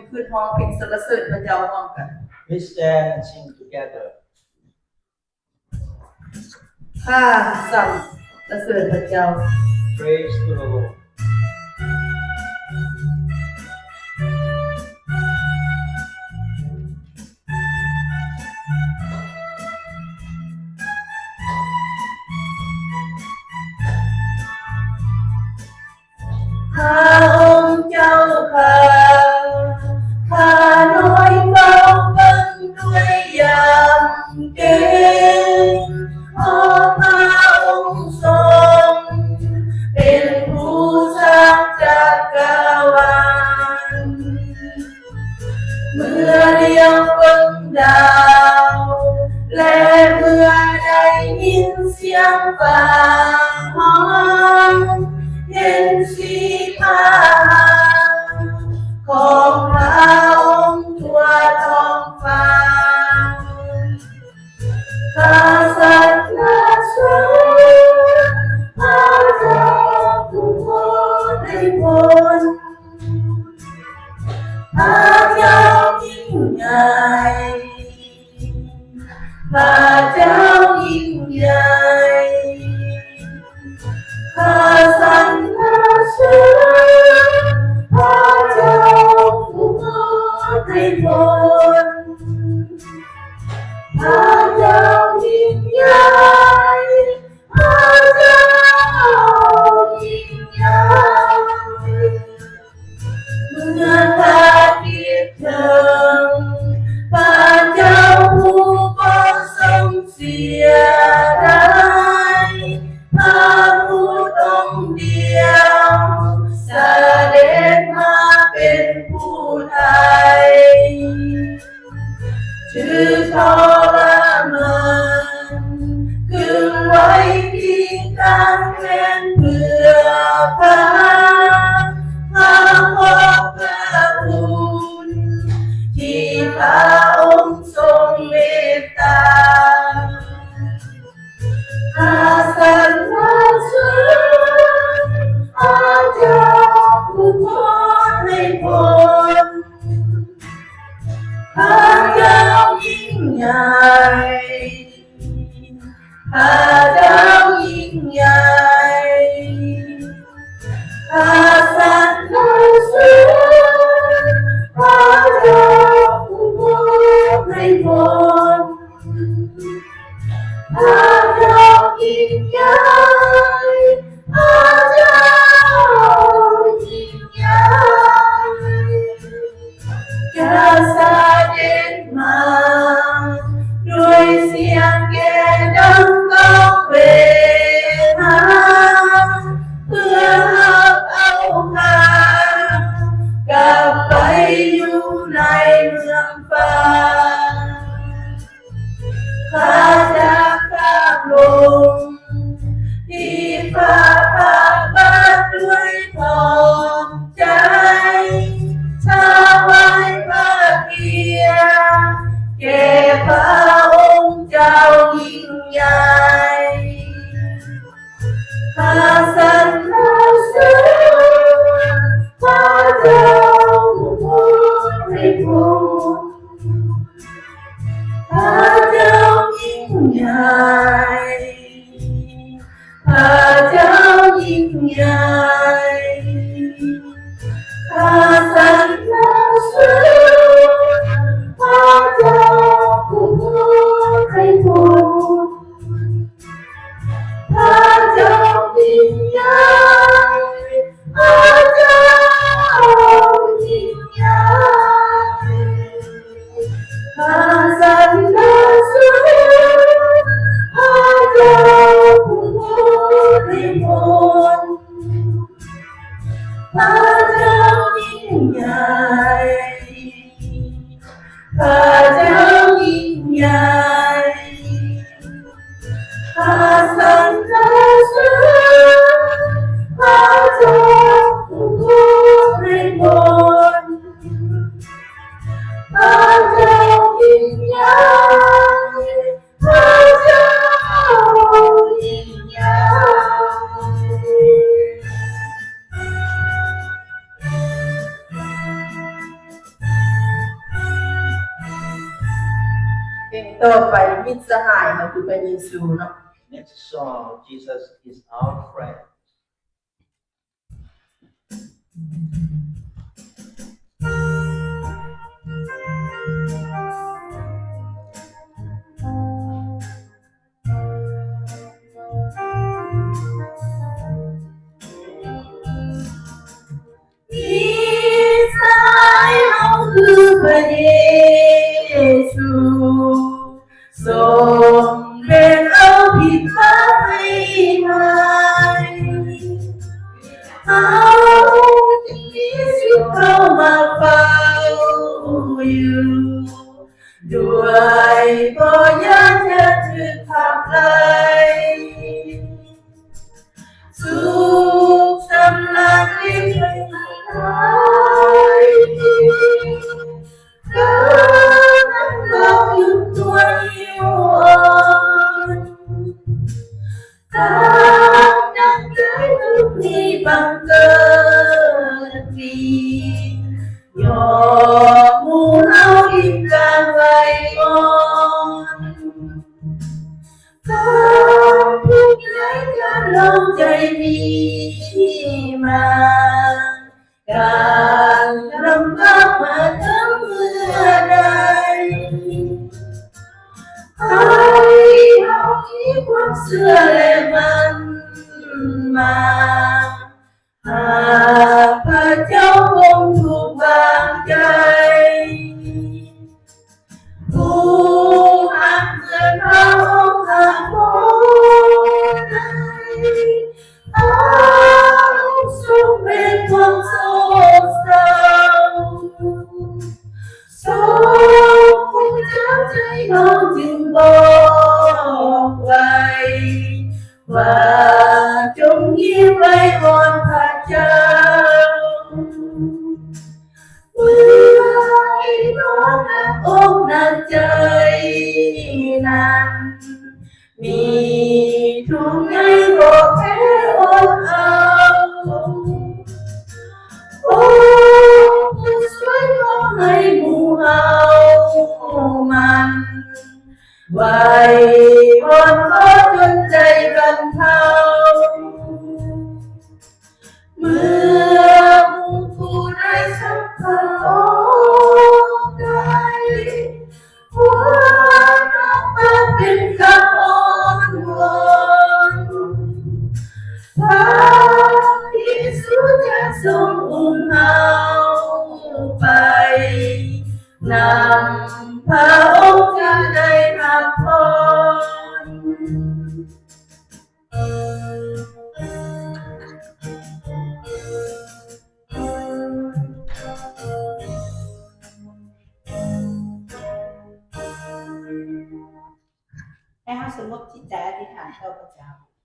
ຂຶ້ນຮ້ອງເພງສັນລະເສີນພະເຈົ້າພ້ອມກັນ. We stand and sing together. ພາສັນລະເສີນພະເຈົ້າ. Praise to the Lord. ພະອົງເຈົ້າຂ້າ ຂ້ານ້ອຍເຝົ້າເບິ່ງດ້ວຍຢາກເກງ ເພາະພະອົງຊົງເປັນຜູ້ສ້າງຈັກກະວານ. ເມື່ອລຽວເບິ່ງດາວ ແລະ ເມື່ອໄດ້ຍິນສຽງຟ້າຮ້ອງ ເຫັນສີພາຂອງພະອົງທົ່ວທ້ອງຟ້າ. ຂ້າສັນລະເສີນພະເຈົ້າຜູ້ບໍ່ໄດ້ພົ້ນ. ພະເຈົ້າຍິ່ງໃຫຍ່ ພະເຈົ້າຍິ່ງໃຫຍ່. ຂ້າສັນລະເສີນພະເຈົ້າຜູ້ບໍ່ໄດ້ພົ້ນ. ພະເຈົ້າຍິ່ງໃຫຍ່ ພະເຈົ້າຍິ່ງໃຫຍ່. ເມື່ອຂ້າຄິດເຖິງພະເຈົ້າຜູ້ບໍ່ຊົງເສຍດາຍ ພະບຸດອົງດຽວສະເດັດມາເປັນຜູ້ໄຖ່ ຖືກທໍລະມານ ກຶງໄວ້ທີ່ກາງແຂນເພື່ອພາ ພາຂອບພະຄຸນທີ່ພະອົງຊົງເມດຕາ. ພະສັນລະເສີນພະເຈົ້າຜູ້ບໍ່ໄດ້ພົ້ນ. ພະເຈົ້າຍິ່ງໃຫຍ່ ພະເຈົ້າຍິ່ງໃຫຍ່. ພະສັນລະເສີນພະເຈົ້າຜູ້ບໍ່ໄດ້ພົ້ນ. ພະເຈົ້າຍິ່ງໃຫຍ່ ພະເຈົ້າຍິ່ງໃຫຍ່. ຈະສະເດັດມາດ້ວຍສຽງແກດັງກ້ອງເວຫາ ເພື່ອຮັບເອົາຂ້າກັບໄປຢູ່ໃນເມືອງຟ້າ. ຂ້າຈະກ້າວລົງທີ່ພະພັກບາດດ້ວຍທ້ອງໃຈ ຖະວາຍພະກຽດແກ່ພະອົງເຈົ້າຍິ່ງໃຫຍ່. ຂ້າສັນລະເສີນພະເຈົ້າຜູ້ບໍ່ໄດ້ພົ້ນ. ພະເຈົ້າຍິ່ງໃຫຍ່ ພະເຈົ້າຍິ່ງໃຫຍ່. ຂ້າສັນລະເສີນພະເຈົ້າຜູ້ບໍ່ໄດ້ພົ້ນ. ພະເຈົ້າຍິ່ງໃຫຍ່ ພະເຈົ້າຍິ່ງໃຫຍ່. ຂ້າສັນລະເສີນພະເຈົ້າຜູ້ບໍ່ໄດ້ພົ້ນ. ພະເຈົ້າຍິ່ງໃຫຍ່ ພະເຈົ້າຍິ່ງໃຫຍ່. ຂ້າສັນລະເສີນພະເຈົ້າຜູ້ບໍ່ໄດ້ພົ້ນ. ພະເຈົ້າຍິ່ງໃຫຍ່ ພະເຈົ້າຍິ່ງໃຫຍ່. ຕໍ່ໄປມິດສະຫາຍເຮົາຄືພະເຢຊູເນາະ. Next song, Jesus is our friend.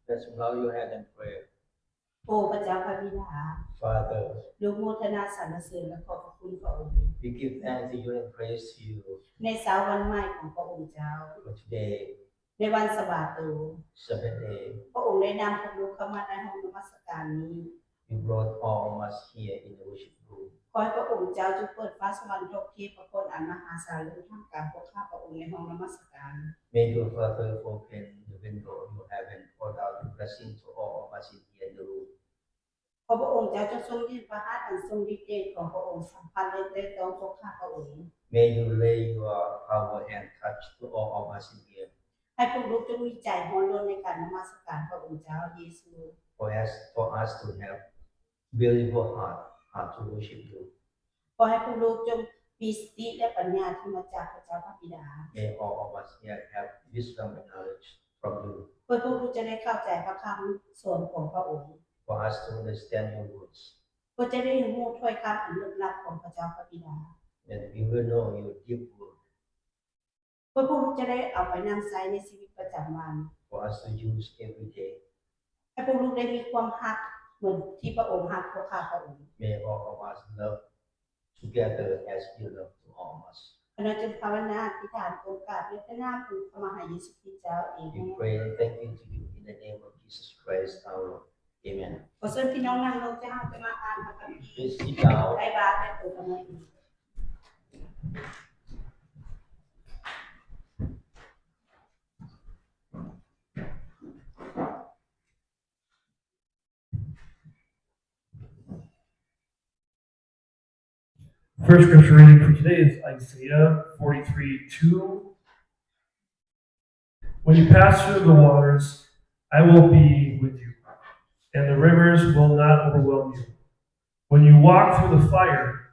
Let's bow your head and pray. ໂອ້ ພະເຈົ້າພະບິດາ. Father, ລູກໂມທະນາສັນລະເສີນ ແລະ ຂອບພະຄຸນພະອົງ. We give thanks to you and praise you. ໃນເຊົ້າວັນໃໝ່ຂອງພະອົງເຈົ້າ. For today, ໃນວັນສະບາໂຕ. Sabbath day. ພະອົງໄດ້ນຳພວກລູກເຂົ້າມາໃນຫ້ອງນະມັດສະການນີ້. You brought all of us here in the worship room. ຂໍໃຫ້ພະອົງເຈົ້າຈົ່ງເປີດຟ້າສະຫວັນທົບເທພະພອນອັນມະຫາສາລີທ່າມກາງພວກຂ້າພະອົງໃນຫ້ອງນະມັດສະການ. May your Father open the window of your heaven, pour out your blessing to all of us in here in the room. ຂໍພະອົງເຈົ້າຈົ່ງຊົງຍິນພະຫັດອັນຊົງລິດເດດຂອງພະອົງສຳພັນ ແລະ ແຕະຕ້ອງພວກຂ້າພະອົງ. May you lay your power hand touch to all of us in here. ໃຫ້ພວກລູກຈົ່ງມີໃຈຮ້ອນລົນໃນການນະມັດສະການພະອົງເຈົ້າເຢຊູ. For us, for us to have beautiful heart, heart to worship you. ຂໍໃຫ້ພວກລູກຈົ່ງມີສະຕິ ແລະ ປັນຍາທີ່ມາຈາກພະເຈົ້າພະບິດາ. May all of us here have wisdom and knowledge from you. ເພື່ອພວກລູກຈະໄດ້ເຂົ້າໃຈພະຄຳສອນຂອງພະອົງ. For us to understand your words. ເພື່ອຈະໄດ້ຮູ້ຖ້ອຍຄຳອັນລຶກລັບຂອງພະເຈົ້າພະບິດາ. That we will know your deep word. ເພື່ອພວກລູກຈະໄດ້ເອົາໄປນຳໃຊ້ໃນຊີວິດປະຈຳວັນ. For us to use every day. ໃຫ້ພວກລູກໄດ້ມີຄວາມຮັກເໝືອນທີ່ພະອົງຮັກພວກຂ້າພະອົງ. May all of us love together as you love to all of us. ຂ້ານ້ອຍຈຶ່ງພາວະນາ ອະທິຖານ ໂອກາດ ແລະ ພະນາມອົງພະມະຫາເຢຊູຄຣິດເຈົ້າ. ເອເມນ. We pray and thank you to you in the name of Jesus Christ our Lord. ເອເມນ. ຂໍເຊີນພີ່ນ້ອງນັ່ງລົງ ເຈົ້າ ເຮົາຈະມາອ່ານພະຄຳພີ. Please sit down. ໃກ້ບາດ ແລະ ໂຕຂະນ້ອຍເອງ. First scripture reading for today is Isaiah forty-three two. When you pass through the waters, I will be with you, and the rivers will not overwhelm you. When you walk through the fire,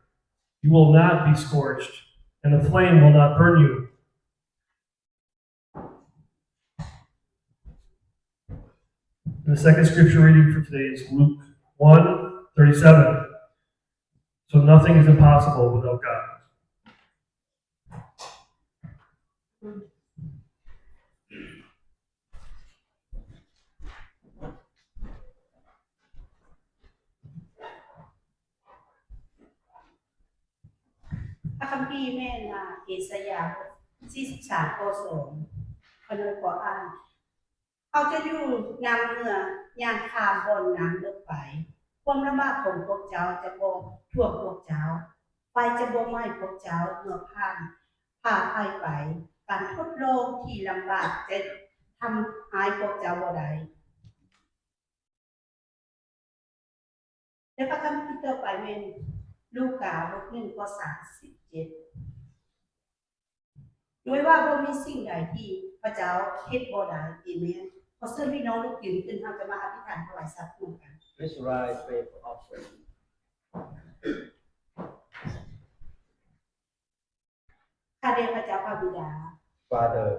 you will not be scorched, and the flame will not burn you. And the second scripture reading for today is Luke one thirty-seven. So nothing is impossible without God. ພະຄຳພີແມ່ນ ອາ ເອສາຍາ ສີ່ສິບສາມ ຂໍ້ສອງ ຂ້ອຍຂໍອ່ານ. ເຂົາຈະຢູ່ນຳເຮືອຍ່າງຂ້າມບ່ອນນ້ຳເລິກໄປ. ຄວາມລຳບາກຂອງພວກເຈົ້າຈະບໍ່ຖ້ວມພວກເຈົ້າ. ໄຟຈະບໍ່ໄໝ້ພວກເຈົ້າເມື່ອຜ່ານ ຜ່າໄຟໄປ. ການທົດລອງທີ່ລຳບາກຈະທຳຮ້າຍພວກເຈົ້າບໍ່ໄດ້. ແລະ ພະຄຳພີຕໍ່ໄປແມ່ນ ລູກາ ບົດໜຶ່ງ ຂໍ້ສາມສິບເຈັດ ດ້ວຍວ່າບໍ່ມີສິ່ງໃດທີ່ພະເຈົ້າເຮັດບໍ່ໄດ້. ເອເມນ. ຂໍເຊີນພີ່ນ້ອງລຸກຢືນຂຶ້ນ, ເຮົາຈະມາອະທິຖານຖວາຍສັດຮ່ວມກັນ. Please rise, pray for offering. ຂ້າແດ່ພະເຈົ້າພະບິດາ. Father,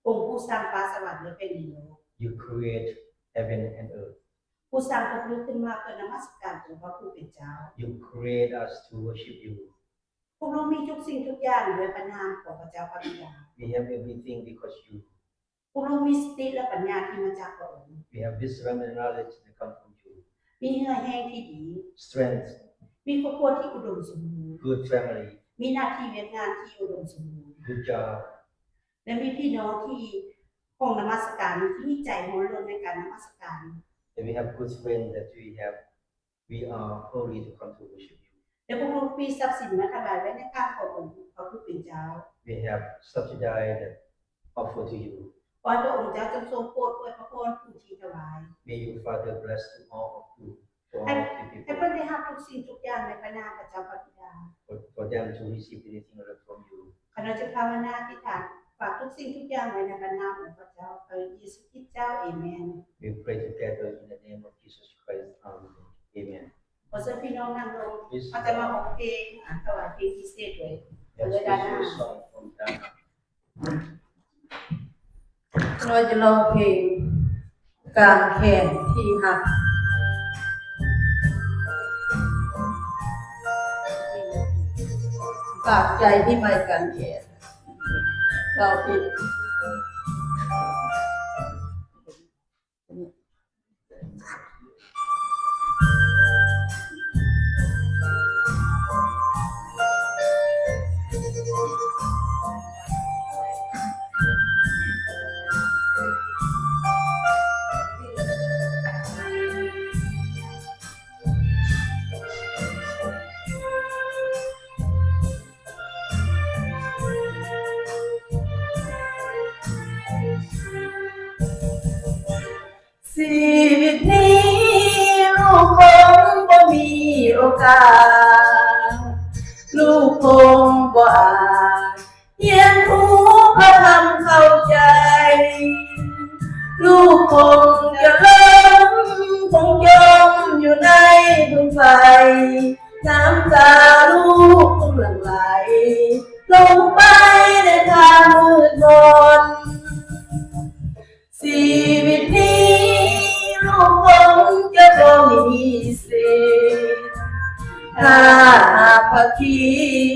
ອົງຜູ້ສ້າງຟ້າສະຫວັນ ແລະ ແຜ່ນດິນໂລກ. You create heaven and earth. ຜູ້ສ້າງພວກລູກຂຶ້ນມາເພື່ອນະມັດສະການອົງພະຜູ້ເປັນເຈົ້າ. You create us to worship you. ພວກລູກມີທຸກສິ່ງທຸກຢ່າງດ້ວຍພະນາມຂອງພະເຈົ້າພະບິດາ. We have everything because you. ພວກລູກມີສະຕິ ແລະ ປັນຍາທີ່ມາຈາກພະອົງ. We have wisdom and knowledge that come from you. ມີເຫື່ອແຮງທີ່ດີ. Strength. ມີຄອບຄົວທີ່ອຸດົມສົມບູນ. Good family. ມີໜ້າທີ່ວຽກງານທີ່ອຸດົມສົມບູນ. Good job. ແລະ ມີພີ່ນ້ອງທີ່ຫ້ອງນະມັດສະການ ທີ່ມີໃຈຮ້ອນລົນໃນການນະມັດສະການ. And we have good friends that we have We are holy to come to worship you. ແລະ ພວກລູກມີຊັບສິນມາຖວາຍໄວ້ໃນຂ້າງຂອງອົງພະຜູ້ເປັນເຈົ້າ. We have subsidized that offer to you. ຂໍພະອົງເຈົ້າຈົ່ງຊົງໂປດອວຍພະພອນຜູ້ທີ່ຖວາຍ. May you, Father, bless to all of you, to all of the people. ໃຫ້ ໃຫ້ເພິ່ນໄດ້ຮັບທຸກສິ່ງທຸກຢ່າງໃນພະນາມພະເຈົ້າພະບິດາ. For, for them to receive anything from you. ຂ້ານ້ອຍຈະພາວະນາອະທິຖານ ຝາກທຸກສິ່ງທຸກຢ່າງໄວ້ໃນພະນາມຂອງພະເຈົ້າ ພະເຢຊູຄຣິດເຈົ້າ. ເອເມນ. We pray together in the name of Jesus Christ. Amen. ຂໍເຊີນພີ່ນ້ອງນັ່ງລົງ. ເຮົາຈະມາຮ້ອງເພງ ອາ ຖວາຍເພງພິເສດໂດຍ Yes, special song from Dana. ເຮົາຈະຮ້ອງເພງກາງແຂນທີ່ຮັກ ກາງໃຈທີ່ໄໝ້ກາງແຂນ. ເວົ້າຜິດ. ຊີວິດນີ້ລູກຄົງບໍ່ມີໂອກາດ, ລູກຄົງບໍ່ອາດຮຽນຮູ້ພະທຳເຂົ້າໃຈ, ລູກຄົງຈະຫຼົງຄົງຈົມຢູ່ໃນດົງໄຟ. ນ້ຳຕາລູກຄົງຫຼັ່ງໄຫຼລົງໄປໃນທາງມືດມົນ. ຊີວິດນີ້ລູກຄົງຈະບໍ່ມີສິດ ຖ້າຫາກພະຄຣິ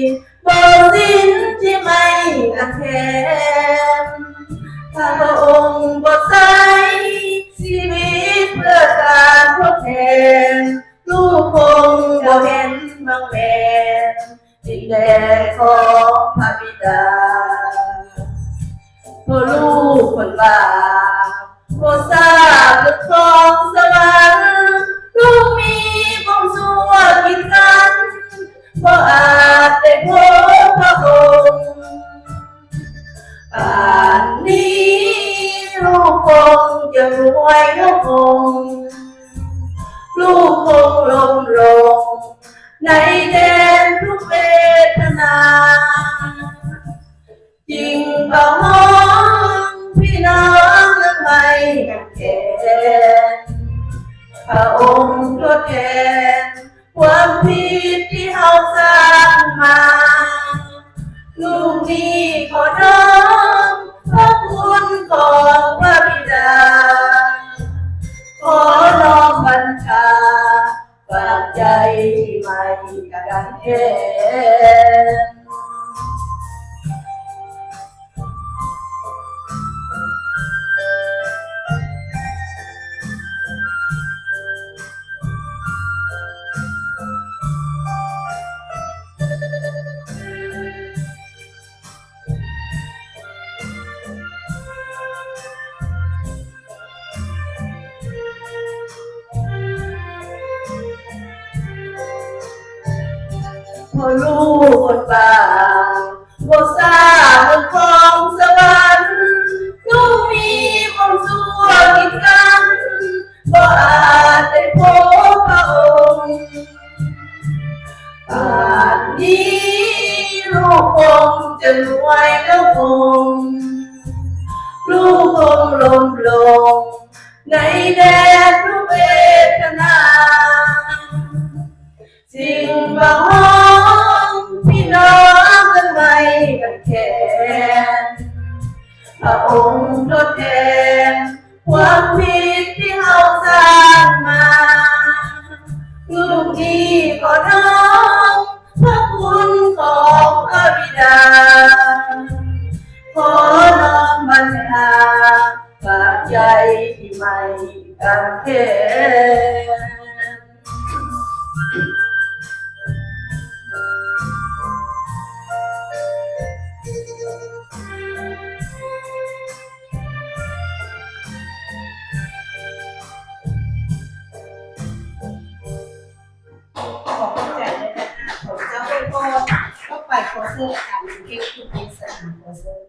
ດບໍ່ສິ້ນທີ່ໄມ້ອັນແຂງ. ຖ້າພະອົງບໍ່ໃຊ້ຊີວິດເພື່ອການທົດແທນ, ລູກຄົງບໍ່ເຫັນໝັ້ງແມ່ນດິນແດນຂອງພະບິດາ. ເພາະລູກຄົນບາບບໍ່ຊາບລົດຂອງສະຫວັນ, ລູກມີຄວາມຊົ່ວກິດຂັນ ບໍ່ອາດໄດ້ພົບພະອົງ. ປານນີ້ລູກຄົງຈະຮວຍຫົວອົງ, ລູກຄົງລົ້ມລົງໃນແດນທຸກເວ ຂໍຮ້ອງພີ່ນ້ອງເມືອງໃໝ່ກັນແກ່ນ ພະອົງທົດແທນຄວາມຜິດທີ່ເຮົາສ້າງມາ. ລູກນີ້ຂໍນ້ອມພະຄຸນຂອງພະບິດາ ຂໍນ້ອມບັນຊາ ຝາກໃຈທີ່ໄມ່ການແຄ້ນ. ເພາະລູກຄົນບາບບໍ່ຊາບບຸນຂອງສະຫວັນ, ລູກມີຄວາມຊົ່ວຕິດກັນ ບໍ່ອາດໄດ້ພົບພະອົງ. ປານນີ້ລູກຄົງຈະລວຍແລ້ວຄົງ, ລູກຄົງລົ້ມລົງໃນແດນທຸກເວທະນາ. ຈຶ່ງມາຮ້ອງພີ່ນ້ອງເມືອງໃໝ່ກັນແຄ້ນ, ພະອົງທົດແທນ ຄວາມຜິດທີ່ເຮົາສ້າງມາ, ລູກນີ້ຂໍນ້ອມພະຄຸນຂອງພະບິດາ, ຂໍນ້ອມບັນຊາ ຝາກໃຈທີ່ໄມ່ການແຄ້ນ. ຂໍຂອບໃຈຫຼາຍໆ ຂໍເຈົ້າອວຍພອນ. ຕໍ່ໄປຂໍເຊີນອາຈານເກັບ ຄຸນເອສະ ຂໍເຊີນ.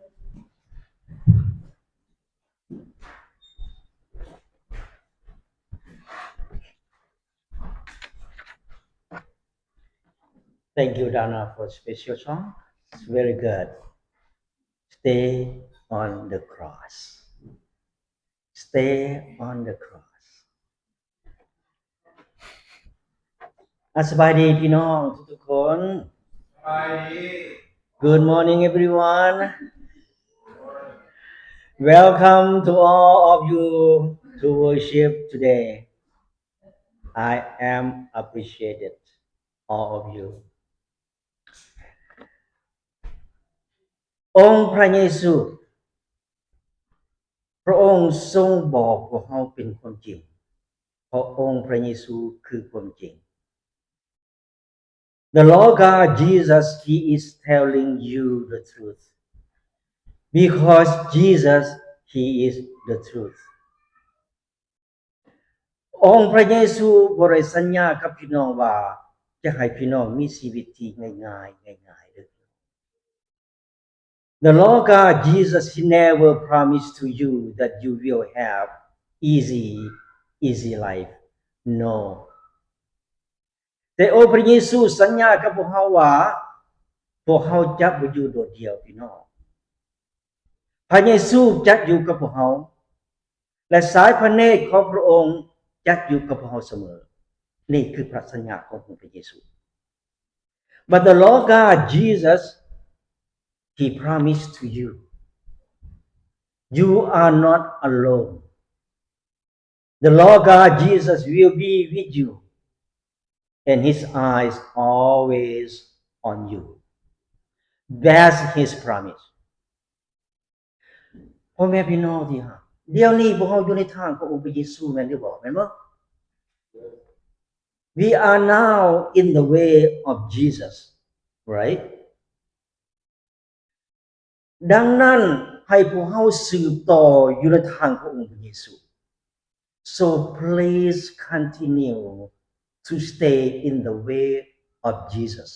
Thank you, Dana, for special song. It's very good. Stay on the cross. Stay on the cross. ອາ ສະບາຍດີພີ່ນ້ອງທຸກໆຄົນ. ສະບາຍດີ. Good morning, everyone. Welcome to all of you to worship today. I am appreciated all of you. ອົງພຣະເຢຊູ ພຣະອົງຊົງບອກພວກເຮົາເປັນຄວາມຈິງ, ເພາະອົງພຣະເຢຊູຄືຄວາມຈິງ. The Lord God Jesus, He is telling you the truth. Because Jesus, He is the truth. ອົງພຣະເຢຊູບໍ່ໄດ້ສັນຍາກັບພີ່ນ້ອງວ່າຈະໃຫ້ພີ່ນ້ອງມີຊີວິດທີ່ງ່າຍໆ, ງ່າຍໆເດີ. The Lord God Jesus, He never promised to you that you will have easy, easy life. No. ແຕ່ອົງພຣະເຢຊູສັນຍາກັບພວກເຮົາວ່າ ພວກເຮົາຈະບໍ່ຢູ່ໂດດດ່ຽວ, ພີ່ນ້ອງ. ພຣະເຢຊູຈະຢູ່ກັບພວກເຮົາ ແລະ ສາຍພຣະເນດຂອງພຣະອົງຈະຢູ່ກັບພວກເຮົາສະເໝີ. ນີ້ຄືພຣະສັນຍາຂອງອົງພຣະເຢຊູ. But the Lord God Jesus, He promised to you, you are not alone. The Lord God Jesus will be with you, and His eyes always on you. That's His promise. ພໍ່ແມ່ພີ່ນ້ອງທີ່ຮັກ, ດຽວນີ້ພວກເຮົາຢູ່ໃນທາງຂອງອົງພຣະເຢຊູ ແມ່ນຫຼືບໍ່? ແມ່ນບໍ່? We are now in the way of Jesus, right? ດັ່ງນັ້ນ, ໃຫ້ພວກເຮົາສືບຕໍ່ຢູ່ໃນທາງຂອງອົງພຣະເຢຊູ. So please continue to stay in the way of Jesus.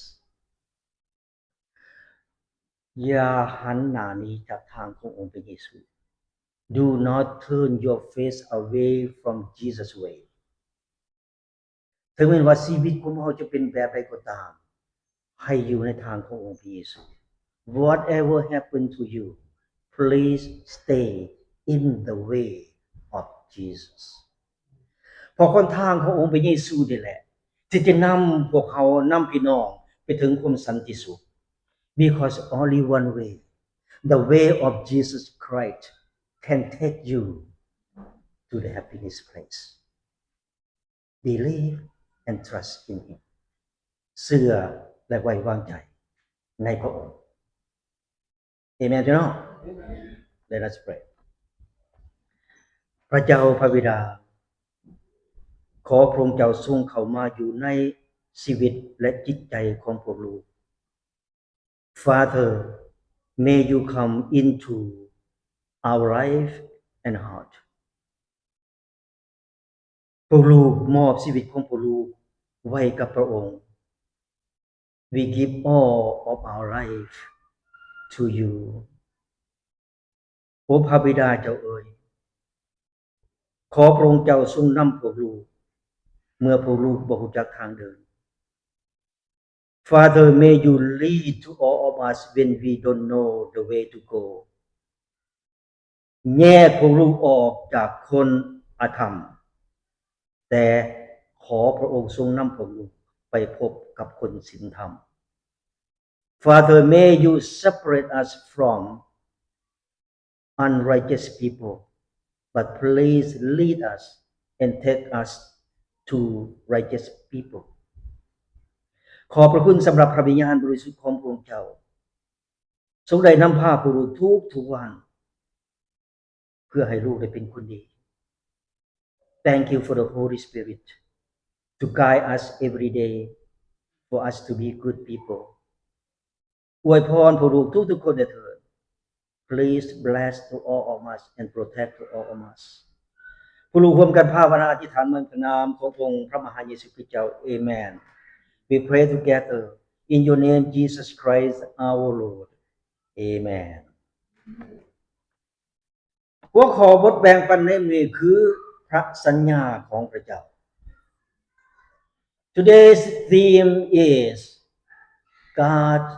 ຢ່າຫັນໜ້າໜີຈາກທາງຂອງອົງພຣະເຢຊູ. Do not turn your face away from Jesus' way. ເຖິງແມ່ນວ່າຊີວິດຂອງເຮົາຈະເປັນແບບໃດກໍຕາມ, ໃຫ້ຢູ່ໃນທາງຂອງອົງພຣະເຢຊູ. Whatever happened to you, please stay in the way of Jesus. ເພາະຫົນທາງຂອງອົງພະເຢຊູນີ້ແຫຼະ ທີ່ຈະນຳພວກເຮົາ ນຳພີ່ນ້ອງໄປເຖິງຄວາມສັນຕິສຸກ. Because only one way, the way of Jesus Christ, can take you to the happiness place. Believe and trust in Him. ເຊື່ອ ແລະ ໄວ້ວາງໃຈໃນພະອົງ. ເອເມນ ພີ່ນ້ອງ. Let us pray. ພະເຈົ້າພະບິດາ, ຂໍພະອົງເຈົ້າຊົງເຂົ້າມາຢູ່ໃນຊີວິດ ແລະ ຈິດໃຈຂອງພວກລູກ. Father, may you come into our life and heart. ພວກລູກມອບຊີວິດຂອງພວກລູກໄວ້ກັບພະອົງ. We give all of our life to you. ໂອພະບິດາເຈົ້າເອີຍ, ຂໍພະອົງເຈົ້າຊົງນຳພວກລູກ ເມື່ອພວກລູກບໍ່ຮູ້ຈັກທາງເດີນ. Father, may you lead to all of us when we don't know the way to go. ແຍກພວກລູກອອກຈາກຄົນອະທຳ, ແຕ່ຂໍພະອົງຊົງນຳພວກລູກໄປພົບກັບຄົນສິນທຳ. Father, may you separate us from unrighteous people, but please lead us and take us to righteous people. ຂໍພະຄຸນສຳລັບພະວິນຍານບໍລິສຸດຂອງພະອົງເຈົ້າ ຊົງໄດ້ນຳພາພວກລູກທຸກໆວັນ ເພື່ອໃຫ້ລູກໄດ້ເປັນຄົນດີ. Thank you for the Holy Spirit to guide us every day, for us to be good people. ອວຍພອນພວກລູກທຸກໆຄົນເດີເທີ້ນ. Please bless to all of us and protect to all of us. ພວກລູກຮ່ວມກັນພາວະນາອະທິຖານໃນພະນາມຂອງອົງພະມະຫາເຢຊູຄຣິສເຈົ້າ. ເອເມນ. We pray together in your name, Jesus Christ our Lord. ເອເມນ. ຫົວຂໍ້ບົດແບ່ງປັນໃນມື້ນີ້ຄື ພະສັນຍາຂອງພະເຈົ້າ. Today's theme is God's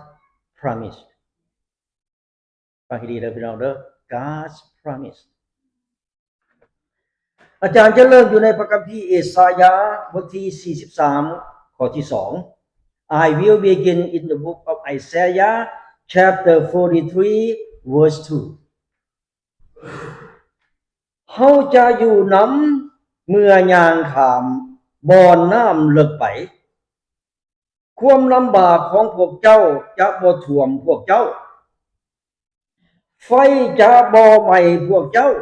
promise. ຟັງໃຫ້ດີເດີພີ່ນ້ອງເດີ. God's promise. ອາຈານຈະເລີ່ມຢູ່ໃນພະຄຳພີເອສາຍາ ບົດທີສີ່ສິບສາມ ຂໍ້ທີສອງ. I will begin in the book of Isaiah, chapter forty-three, verse two. ເຮົາຈະຢູ່ນຳເມື່ອຍ່າງຂ້າມບ່ອນນ້ຳເລິກໄປ. ຄວາມລຳບາກຂອງພວກເຈົ້າຈະບໍ່ຖ້ວມພວກເຈົ້າ. ໄຟຈະບໍ່ໄໝ້ພວກເຈົ້າ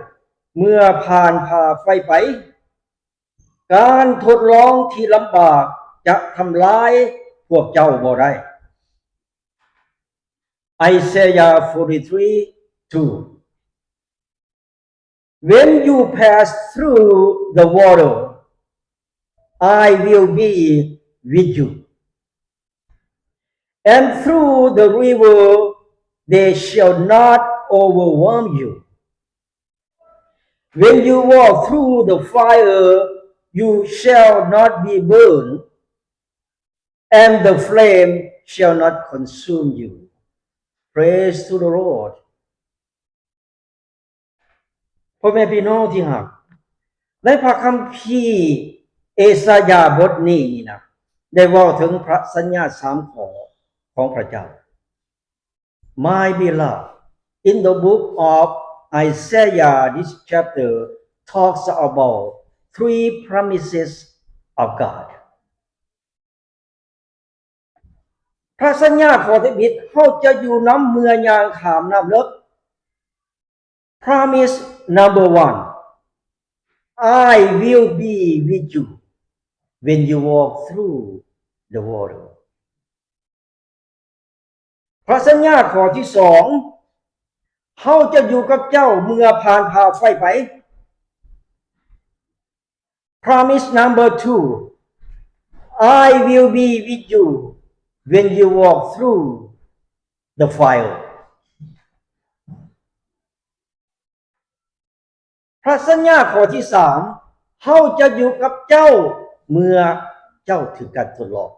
ເມື່ອຜ່ານຜ່າໄຟໄປ. ການທົດລອງທີ່ລຳບາກຈະທຳລາຍພວກເຈົ້າບໍ່ໄດ້. Isaiah forty-three two. When you pass through the water, I will be with you. And through the river, they shall not overwhelm you. When you walk through the fire, you shall not be burned, and the flame shall not consume you. Praise to the Lord. ພໍ່ແມ່ພີ່ນ້ອງທີ່ຮັກ, ໃນພະຄຳພີເອສາຍາບົດນີ້ນີ້ນະ ໄດ້ເວົ້າເຖິງພະສັນຍາສາມຂໍ້ຂອງພະເຈົ້າ. My beloved, in the book of Isaiah, this chapter talks about three promises of God. ພະສັນຍາຂໍ້ທຳອິດ, ເຮົາຈະຢູ່ນຳເມື່ອຍ່າງຂ້າມນ້ຳເລິກ. Promise number one, I will be with you when you walk through the water. ພະສັນຍາຂໍ້ທີສອງ, ເຮົາຈະຢູ່ກັບເຈົ້າເມື່ອຜ່ານຜ່າໄຟໄປ. Promise number two, I will be with you when you walk through the fire. ພະສັນຍາຂໍ້ທີສາມ, ເຮົາຈະຢູ່ກັບເຈົ້າເມື່ອເຈົ້າຖືກການທົດລອງ.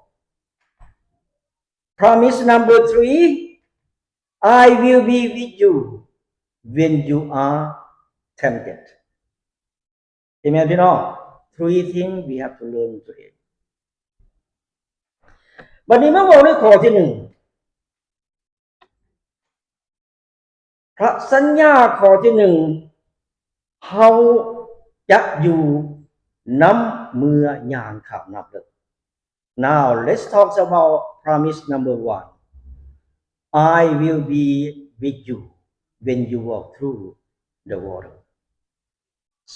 Promise number three, I will be with you when you are tempted. ເຫັນໄໝພີ່ນ້ອງ? Three things we have to learn today. ບັດນີ້ມາເວົ້າໃນຂໍ້ທີໜຶ່ງ ພະສັນຍາຂໍ້ທີໜຶ່ງ ເຮົາຈະຢູ່ນຳເມື່ອຍ່າງຂ້າມນ້ຳເລິກ. Now let's talk about promise number one. I will be with you when you walk through the water.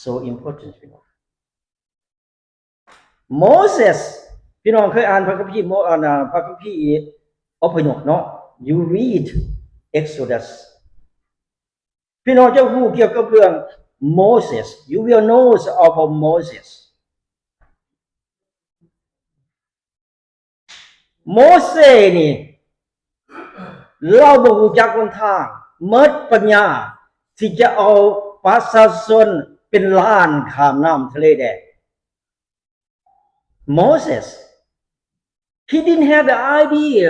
So important, ພີ່ນ້ອງ. ໂມເຊສ ພີ່ນ້ອງເຄີຍອ່ານພະຄຳພີໂມ ອັນນະ ພະຄຳພີອົບພະຍົບເນາະ You read Exodus ພີ່ນ້ອງຈະຮູ້ກ່ຽວກັບເລື່ອງໂມເຊສ You will know about Moses. ໂມເຊນີ້ ລາວບໍ່ຮູ້ຈັກຫົນທາງ ໝົດປັນຍາທີ່ຈະເອົາປະຊາຊົນເປັນລ້ານຂ້າມນ້ຳທະເລແດງ. Moses, he didn't have the idea.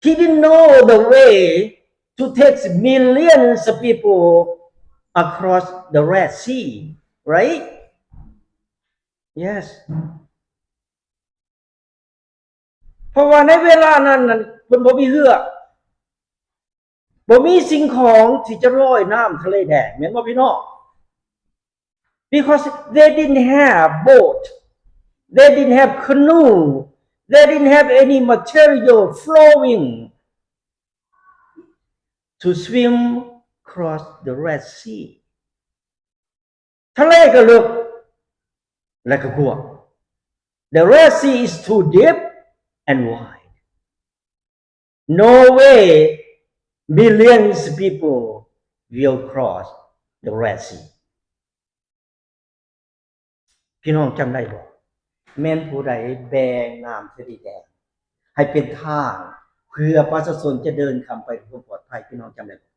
He didn't know the way to take millions of people across the Red Sea, right? Yes. ເພາະວ່າໃນເວລານັ້ນນັ້ນ ເພິ່ນບໍ່ມີເຮືອ ບໍ່ມີສິ່ງຂອງທີ່ຈະລອຍນ້ຳທະເລແດງ ແມ່ນບໍ່ພີ່ນ້ອງ? Because they didn't have boat, they didn't have canoe, they didn't have any material flowing to swim across the Red Sea. ທະເລກໍເລິກ ແລະ ກໍກວ້າງ. The Red Sea is too deep and wide. No way millions people will cross the Red Sea. ພີ່ນ້ອງຈຳໄດ້ບໍ່? ແມ່ນຜູ້ໃດແບ່ງນ້ຳທະເລແດງໃຫ້ເປັນທາງ ເພື່ອປະຊາຊົນຈະເດີນຂ້າມໄປດ້ວຍຄວາມປອດໄພ? ພີ່ນ້ອງຈຳໄດ້ບໍ່?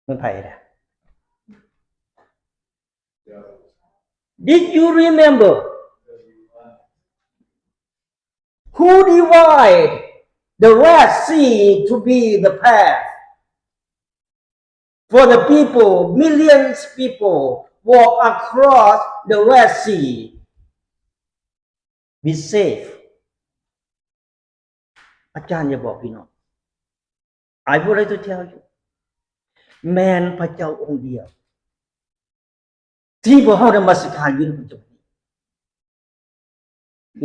ແມ່ນໃຜລະ? Did you remember who divide the Red Sea to be the path for the people, millions people walk across the Red Sea be safe? ອາຈານຢາກບອກພີ່ນ້ອງ I would like to tell you ແມ່ນພະເຈົ້າອົງດຽວ ທີ່ພວກເຮົານະມັດສະການຢູ່ໃນປັດຈຸບັນນີ້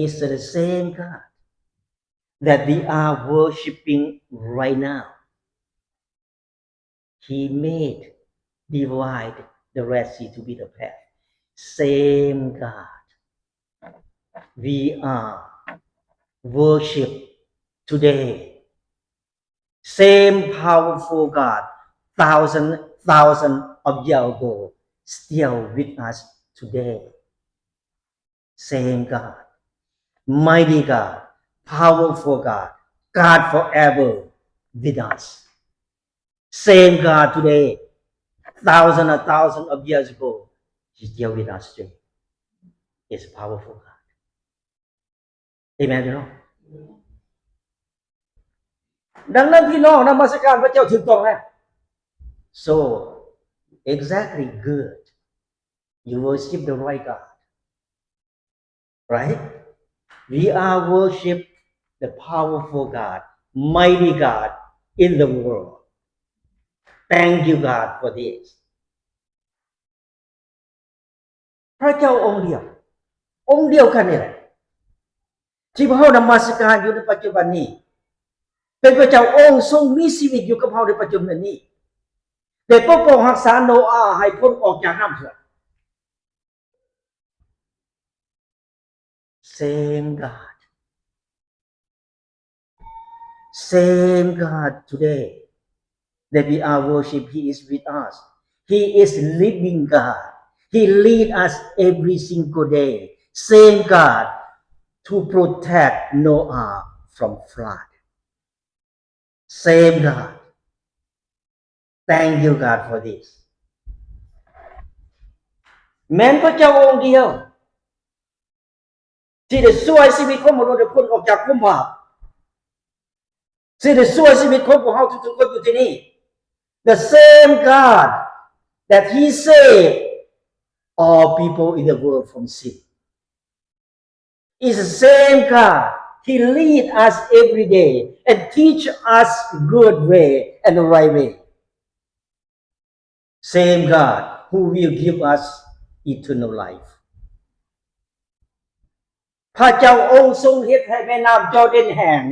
It's the same God that we are worshiping right now. He made divide the Red Sea to be the path. Same God we are worship today. Same powerful God, thousand, thousand of years ago, still with us today. Same God, mighty God, powerful God, God forever with us. Same God today, thousand, a thousand of years ago, He's still with us today. He's a powerful God. ເອເມນ ພີ່ນ້ອງ? ດັ່ງນັ້ນ ພີ່ນ້ອງນະມັດສະການພະເຈົ້າຖືກຕ້ອງແລ້ວ. So, exactly good. You worship the right God. Right? We are worship the powerful God, mighty God in the world. Thank you, God, for this. ພະເຈົ້າອົງດຽວ ອົງດຽວກັນນີ້ແຫຼະ ທີ່ພວກເຮົານະມັດສະການຢູ່ໃນປັດຈຸບັນນີ້ ເປັນພະເຈົ້າອົງຊົງມີຊີວິດຢູ່ກັບເຮົາໃນປັດຈຸບັນນີ້ ໄດ້ປົກປ້ອງຮັກສາໂນອາໃຫ້ພົ້ນອອກຈາກນ້ຳຖ້ວມ. Same God. Same God today that we are worship, He is with us. He is living God. He lead us every single day. Same God to protect Noah from flood. Same God. Thank you, God, for this. ແມ່ນພະເຈົ້າອົງດຽວ ທີ່ໄດ້ຊ່ວຍຊີວິດຂອງມະນຸດໃຫ້ພົ້ນອອກຈາກຄວາມບາບ ທີ່ໄດ້ຊ່ວຍຊີວິດຂອງພວກເຮົາທຸກໆຄົນຢູ່ທີ່ນີ້ The same God that He saved all people in the world from sin is the same God He lead us every day and teach us good way and the right way. Same God who will give us eternal life. ພະເຈົ້າອົງຊົງເຮັດໃຫ້ແມ່ນ້ຳຈໍແດນແຫ້ງ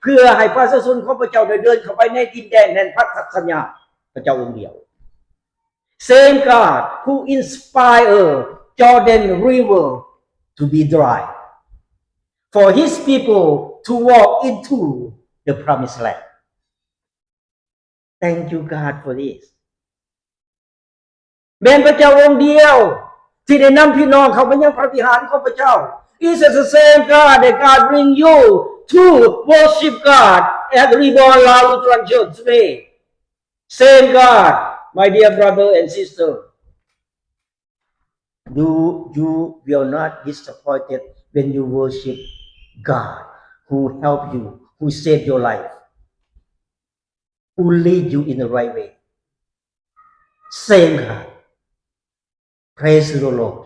ເພື່ອໃຫ້ປະຊາຊົນຂອງພະເຈົ້າໄດ້ເດີນເຂົ້າໄປໃນດິນແດນແຫ່ງພັນທະສັນຍາ. ພະເຈົ້າອົງດຽວ. Same God who inspire Jordan River to be dry for His people to walk into the promised land. Thank you, God, for this. ແມ່ນພະເຈົ້າອົງດຽວທີ່ໄດ້ນຳພີ່ນ້ອງເຂົ້າມາຍັງພະວິຫານຂອງພະເຈົ້າ. It's the same God that God bring you to worship God at Reborn Lao Lutheran Church today. Same God, my dear brother and sister. You, you will not disappointed when you worship God who help you, who save your life, who lead you in the right way. Same God. Praise the Lord.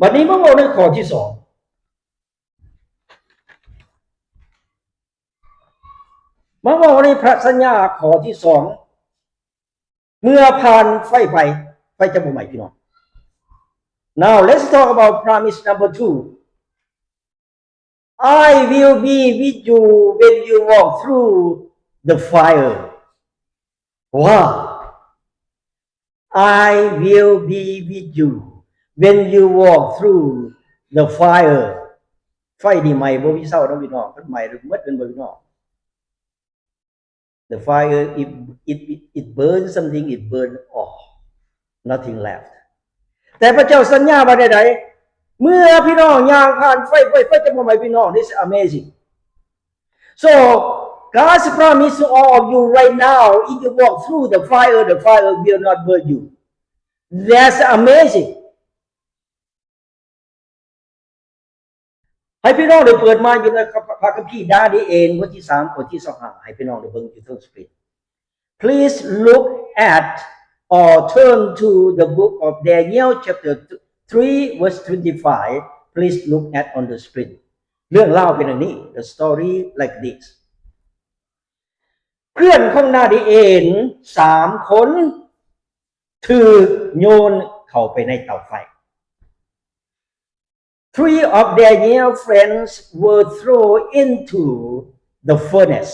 ບັດນີ້ມາເວົ້າໃນຂໍ້ທີສອງ ມາເວົ້າໃນພະສັນຍາຂໍ້ທີສອງ ເມື່ອຜ່ານໄຟໄປ ໄຟຈະບໍ່ໄໝ້ ພີ່ນ້ອງ. Now let's talk about promise number two. I will be with you when you walk through the fire. Wow. I will be with you when you walk through the fire. ໄຟນີ້ໄໝ້ບໍ່ມີເຊົາເນາະ ພີ່ນ້ອງ. ມັນໄໝ້ໝົດແມ່ນບໍ່ ພີ່ນ້ອງ? The fire, it, it, it, it burns something, it burn all. Nothing left. ແຕ່ພະເຈົ້າສັນຍາວ່າແນວໃດ? ເມື່ອພີ່ນ້ອງຍ່າງຜ່ານໄຟ, ໄຟ, ໄຟຈະບໍ່ໄໝ້ພີ່ນ້ອງ. This is amazing. So, God's promise to all of you right now, if you walk through the fire, the fire will not burn you. That's amazing. ໃຫ້ພີ່ນ້ອງໄດ້ເປີດມາຢູ່ໃນພະຄຳພີ ດານີເອນ ບົດທີສາມ ຂໍ້ທີຊາວຫ້າ ໃຫ້ພີ່ນ້ອງໄດ້ເບິ່ງຢູ່ເທິງສະກຣີນ. Please look at or turn to the book of Daniel chapter three verse twenty-five. Please look at on the screen. ເລື່ອງລາວເປັນຢ່າງນີ້. The story like this. ເພື່ອນຂອງດານີເອນສາມຄົນຖືກໂຍນເຂົ້າໄປໃນເຕົາໄຟ. Three of Daniel's friends were thrown into the furnace.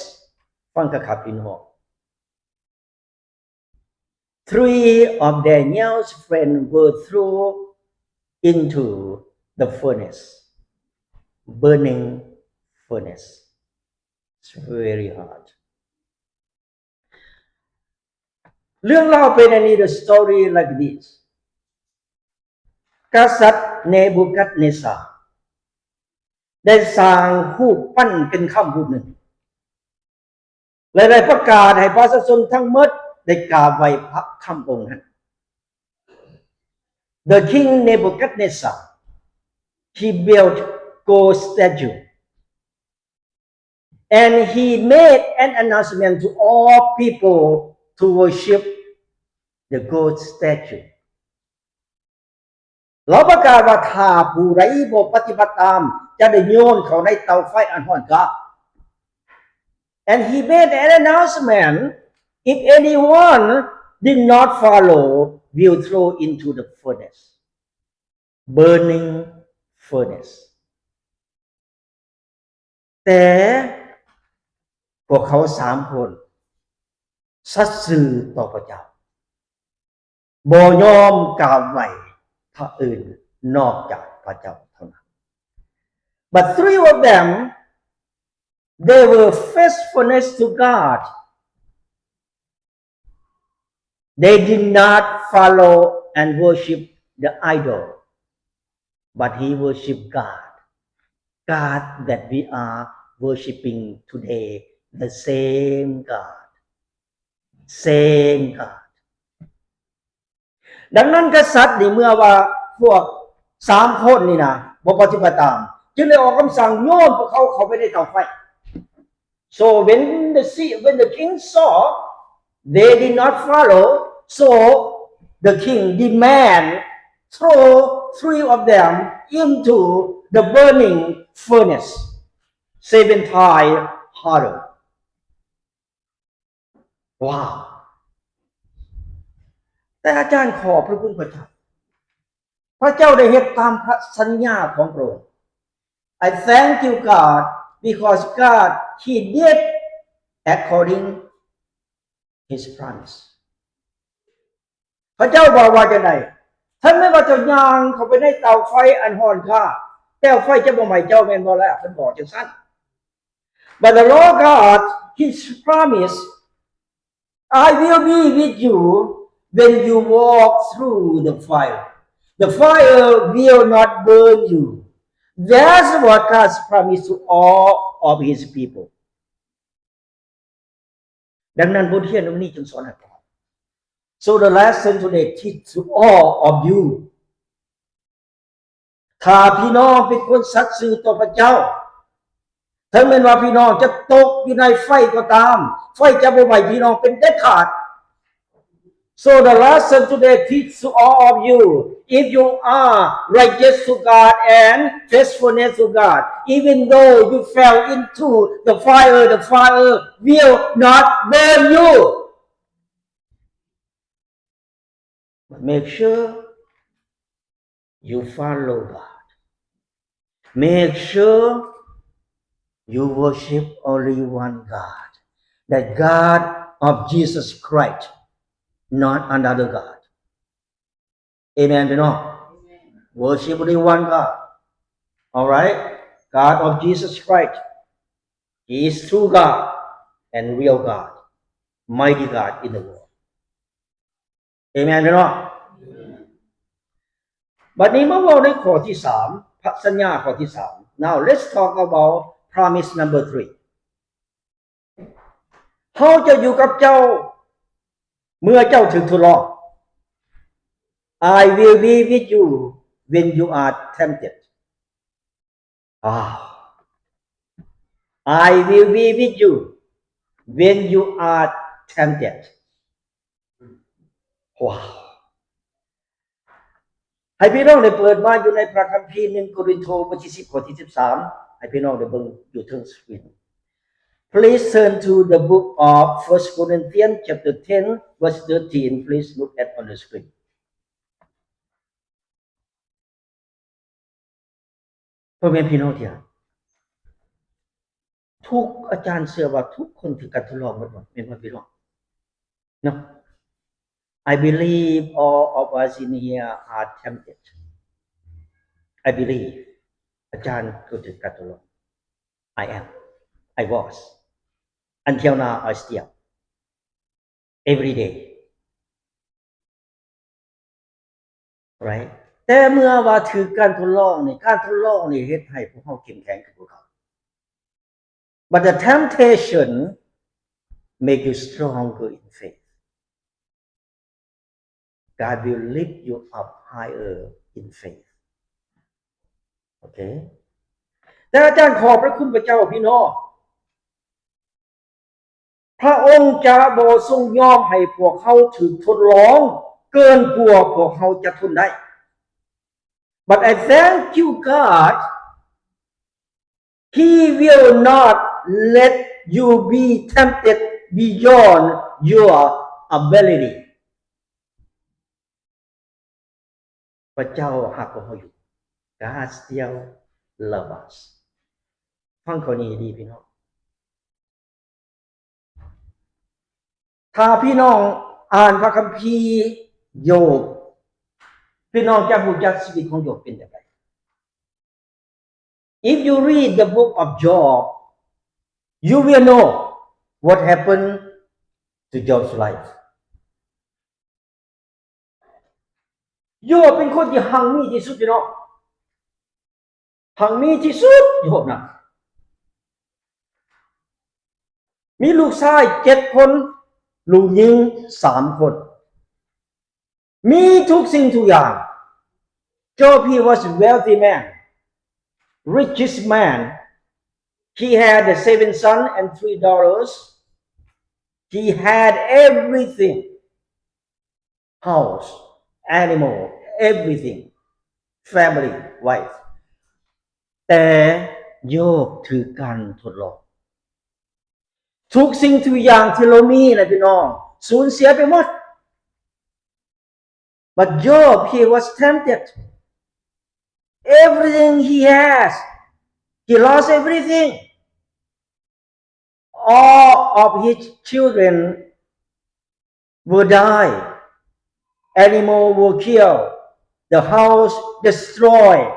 ຟັງຄັກໆ ພີ່ນ້ອງ. Three of Daniel's friends were thrown into the furnace, burning furnace. It's very hard. ເລື່ອງລາວເປັນອັນນີ້ the story like this. ກະສັດເນບູຄັດເນຊາ ໄດ້ສ້າງຮູບປັ້ນເປັນຄຳຮູບໜຶ່ງ ແລະ ໄດ້ປະກາດໃຫ້ປະຊາຊົນທັງໝົດໄດ້ກາບໄຫວ້ພະຄຳອົງນັ້ນ. The king Nebuchadnezzar, he built gold statue. And he made an announcement to all people to worship the gold statue. ລາວປະກາດວ່າ ຖ້າຜູ້ໃດບໍ່ປະຕິບັດຕາມ ຈະໄດ້ໂຍນເຂົ້າໃນເຕົາໄຟອັນຮ້ອນກາ. And he made an announcement, if anyone did not follow, will throw into the furnace. Burning furnace. ແຕ່ພວກເຂົາສາມຄົນສັດຊື່ຕໍ່ພະເຈົ້າ, ບໍ່ຍອມກາບໄຫວ້ພະອື່ນນອກຈາກພະເຈົ້າເທົ່ານັ້ນ. But three of them, they were faithfulness to God. They did not follow and worship the idol, but he worshiped God. God that we are worshiping today, the same God. Same God. ດັ່ງນັ້ນ ກະສັດນີ້ເມື່ອວ່າພວກສາມຄົນນີ້ນະ ບໍ່ປະຕິບັດຕາມ ຈຶ່ງໄດ້ອອກຄຳສັ່ງໂຍນພວກເຂົາເຂົ້າໄປໃນເຕົາໄຟ. So when the si- when the king saw they did not follow, so the king demand throw three of them into the burning furnace, seven times harder. ວ້າວ ແຕ່ອາຈານຂອບພະຄຸນພະເຈົ້າ ພະເຈົ້າໄດ້ເຮັດຕາມພະສັນຍາຂອງພະອົງ. I thank you, God, because God, He did according His promise. ພະເຈົ້າບອກວ່າຈັ່ງໃດ? ເຖິງແມ່ນວ່າເຈົ້າຍ່າງເຂົ້າໄປໃນເຕົາໄຟອັນຮ້ອນກາ ແຕ່ໄຟຈະບໍ່ໄໝ້ເຈົ້າ ແມ່ນບໍ່ລະ? ເພິ່ນບອກຈັ່ງຊັ້ນ. But the Lord God, His promise, I will be with you when you walk through the fire. The fire will not burn you. That's what God's promise to all of His people. ດັ່ງນັ້ນ ບົດຮຽນວັນນີ້ຈຶ່ງສອນໃຫ້ພວກເຮົາ So the lesson today teach to all of you. ຖ້າພີ່ນ້ອງເປັນຄົນສັດຊື່ຕໍ່ພະເຈົ້າ ເຖິງແມ່ນວ່າພີ່ນ້ອງຈະຕົກຢູ່ໃນໄຟກໍຕາມ ໄຟຈະບໍ່ໄໝ້ພີ່ນ້ອງເປັນເດັດຂາດ. So the lesson today teach to all of you. If you are righteous to God and faithfulness to God, even though you fell into the fire, the fire will not burn you. But make sure you follow God. Make sure you worship only one God, the God of Jesus Christ, not another God. Amen ພີ່ນ້ອງ. Worship only one God. All right? God of Jesus Christ. He is true God and real God, mighty God in the world. Amen ພີ່ນ້ອງ. ບັດນີ້ມາເວົ້າໃນຂໍ້ທີສາມ ພະສັນຍາຂໍ້ທີສາມ. Now let's talk about promise number three. ເຮົາຈະຢູ່ກັບເຈົ້າເມື່ອເຈົ້າຖືກທົດລອງ. I will be with you when you are tempted. ອ້າວ I will be with you when you are tempted. ວ້າວ ໃຫ້ພີ່ນ້ອງໄດ້ເປີດມາຢູ່ໃນພະຄຳພີ ໜຶ່ງໂກລິນໂທ ບົດທີສິບ ຂໍ້ທີສິບສາມ ໃຫ້ພີ່ນ້ອງໄດ້ເບິ່ງຢູ່ເທິງສະກຣີນ. Please turn to the book of First Corinthians chapter ten verse thirteen. Please look at on the screen. ພໍ່ແມ່ພີ່ນ້ອງທີ່ຮັກ ທຸກ ອາຈານເຊື່ອວ່າທຸກຄົນຖືກການທົດລອງໝົດ ແມ່ນບໍ່ພີ່ນ້ອງ? ເນາະ I believe all of us in here are tempted. I believe ອາຈານກໍຖືກການທົດລອງ. I am. I was. Until now, I still. Every day. Right? ແຕ່ເມື່ອວ່າຖືກການທົດລອງນີ້ ການທົດລອງນີ້ເຮັດໃຫ້ພວກເຮົາເຂັ້ມແຂງຂຶ້ນກວ່າເກົ່າ. But the temptation make you stronger in faith. God will lift you up higher in faith. ໂອເຄ ແຕ່ອາຈານຂອບພະຄຸນພະເຈົ້າ ພີ່ນ້ອງ ພະອົງຈະບໍ່ຊົງຍອມໃຫ້ພວກເຮົາຖືກທົດລອງເກີນກວ່າພວກເຮົາຈະທົນໄດ້. But I thank you, God, He will not let you be tempted beyond your ability. ພະເຈົ້າຮັກພວກເຮົາຢູ່. God still love us. ຟັງຂໍ້ນີ້ດີພີ່ນ້ອງ. ຖ້າພີ່ນ້ອງອ່ານພະຄຳພີໂຢບ, ພີ່ນ້ອງຈະຮູ້ຈັກຊີວິດຂອງໂຢບເປັນຈັ່ງໃດ. If you read the book of Job, you will know what happened to Job's life. ໂຢບເປັນຄົນທີ່ຮັ່ງມີທີ່ສຸດ ພີ່ນ້ອງ, ຮັ່ງມີທີ່ສຸດ ໂຢບນະ. ມີລູກຊາຍເຈັດຄົນ, ລູກຍິງສາມຄົນ. ມີທຸກສິ່ງທຸກຢ່າງ. Job, he was a wealthy man, richest man, He had the seven sons and three daughters. He had everything. House, animal, everything. Family, wife. ແຕ່ໂຢບຖືກການທົດລອງ. ທຸກສິ່ງທຸກຢ່າງທີ່ລາວມີນະ ພີ່ນ້ອງ, ສູນເສຍໄປໝົດ. But Job, he was tempted. Everything he has, he lost everything. All of his children will die. Animal will kill. The house destroyed.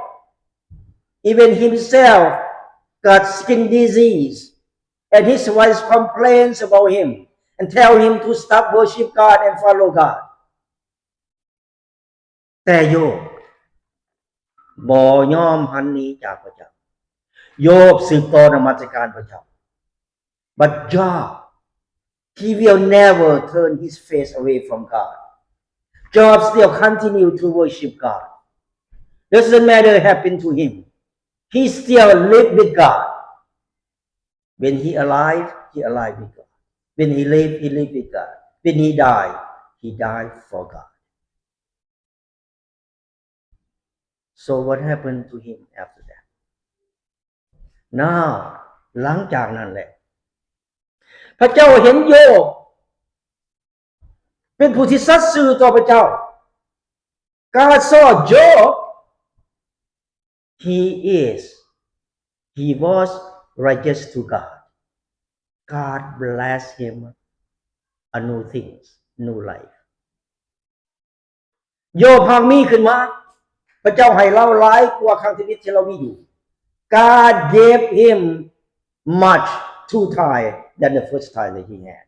Even himself got skin disease. And his wife complains about him and tell him to stop worship God and follow God. ແຕ່ໂຢບບໍ່ຍອມຫັນໜີຈາກພະເຈົ້າ. ໂຢບສືບຕໍ່ນະມັດສະການພະເຈົ້າ. But Job, he will never turn his face away from God. Job still continue to worship God. Doesn't matter happen to him. He still live with God. When he alive, he alive with God. When he live, he live with God. When he die, he die for God. So what happened to him after that? Now, ຫຼັງຈາກນັ້ນແຫຼະ ພະເຈົ້າເຫັນໂຢບເປັນຜູ້ທີ່ສັດຊື່ຕໍ່ພະເຈົ້າ. God saw Job. He is, he was righteous to God. God bless him a new things, new life. ໂຢບຫາກມີຂຶ້ນມາ, ພະເຈົ້າໃຫ້ລາວຫຼາຍກວ່າຄັ້ງທຳອິດທີ່ລາວມີຢູ່. God gave him much two time than the first time that he had.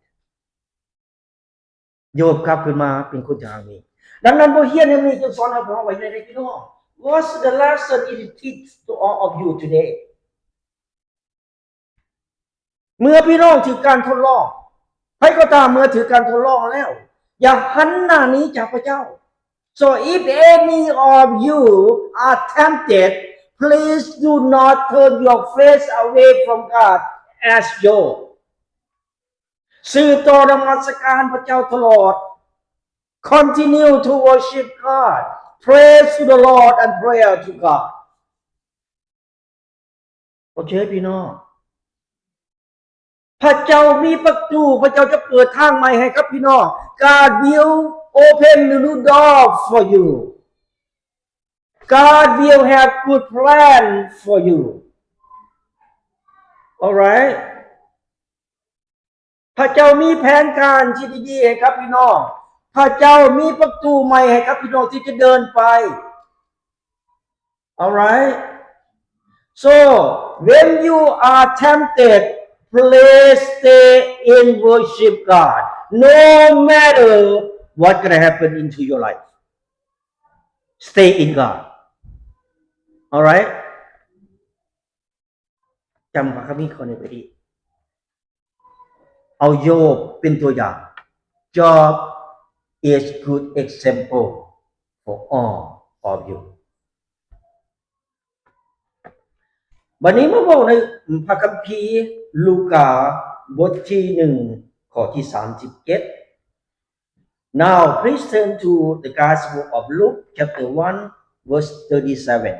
ໂຢບກັບຄືນມາເປັນຄົນທີ່ຫາກມີ. ດັ່ງນັ້ນ ບົດຮຽນແຫ່ງນີ້ຈຶ່ງສອນໃຫ້ພວກເຮົາວ່າແນວໃດ ພີ່ນ້ອງ? What's the lesson it teach to all of you today? ເມື່ອພີ່ນ້ອງຖືກການທົດລອງ, ໃຜກໍຕາມເມື່ອຖືກການທົດລອງແລ້ວ, ຢ່າຫັນໜ້າໜີຈາກພະເຈົ້າ. So if any of you are tempted, please do not turn your face away from God as Job. ສືບຕໍ່ນະມັດສະການພະເຈົ້າຕະຫຼອດ. Continue to worship God. Praise to the Lord and prayer to God. ໂອເຄ ພີ່ນ້ອງ, ພະເຈົ້າມີປະຕູ, ພະເຈົ້າຈະເປີດທາງໃໝ່ໃຫ້ກັບພີ່ນ້ອງ. God will open the new door for you. God will have good plan for you. Alright? ພະເຈົ້າມີແຜນການທີ່ດີໆໃຫ້ກັບພີ່ນ້ອງ. ພະເຈົ້າມີປະຕູໃໝ່ໃຫ້ກັບພີ່ນ້ອງທີ່ຈະເດີນໄປ. Alright? So, when you are tempted, please stay in worship God. No matter what gonna happen into your life. Stay in God. Alright? ຈຳພະຄຳນີ້ຂໍ້ນີ້ໄວ້ດີ. ເອົາໂຢບເປັນຕົວຢ່າງ. Job is good example for all of you. ບັດນີ້ມາເວົ້າໃນພະຄຳພີລູກາ ບົດທີໜຶ່ງ ຂໍ້ທີສາມສິບເຈັດ. Now please turn to the Gospel of Luke chapter one verse thirty-seven.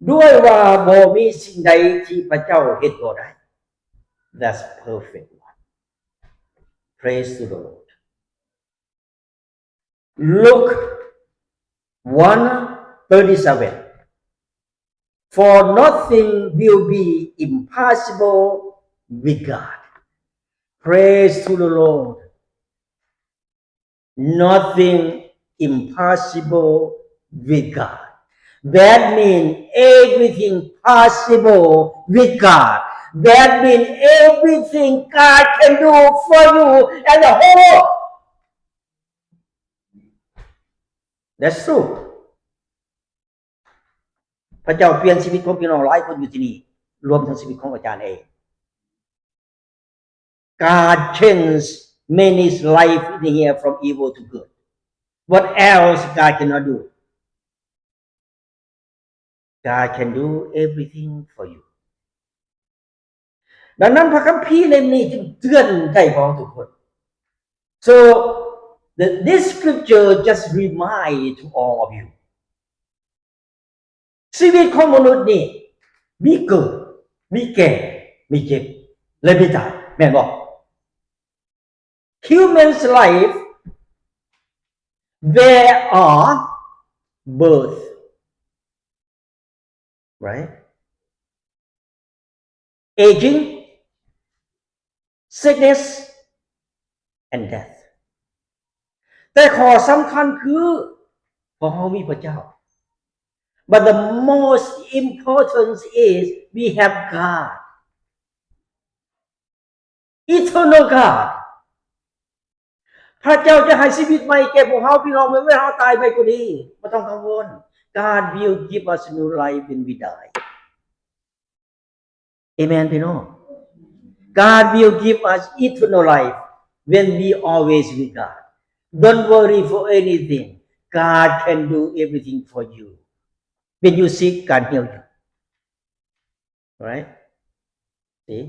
ດ້ວຍວ່າບໍ່ມີສິ່ງໃດທີ່ພະເຈົ້າເຮັດບໍ່ໄດ້. That's perfect one. Praise to the Lord. Luke one thirty-seven. For nothing will be impossible with God. Praise to the Lord. Nothing impossible with God. That means everything possible with God. That means everything God can do for you and the whole world. That's true. ພະເຈົ້າປ່ຽນຊີວິດຂອງພີ່ນ້ອງຫຼາຍຄົນຢູ່ທີ່ນີ້, ລວມທັງຊີວິດຂອງອາຈານເອງ. God changed many life in here from evil to good. What else God cannot do? God can do everything for you. ດັ່ງນັ້ນພະຄຳພີເຫຼັ້ມນີ້ຈຶ່ງເຕືອນໃຫ້ເຮົາທຸກຄົນ. So the, this scripture just remind to all of you. ຊີວິດຂອງມະນຸດນີ້ມີເກີດ, ມີແກ່, ມີເຈັບ ແລະ ມີຕາຍ, ແມ່ນບໍ່? Human's life, there are birth, right? Aging, sickness, and death. ແຕ່ຂໍ້ສຳຄັນຄື ພວກເຮົາມີພະເຈົ້າ. But the most important is we have God. Eternal God. ພະເຈົ້າຈະໃຫ້ຊີວິດໃໝ່ແກ່ພວກເຮົາ, ພີ່ນ້ອງ, ເມື່ອເຮົາຕາຍໄປກໍດີ, ບໍ່ຕ້ອງກັງວົນ. God will give us new life when we die. Amen, ພີ່ນ້ອງ. God will give us eternal life when we always with God. Don't worry for anything. God can do everything for you. When you sick, God heal you. Right? See?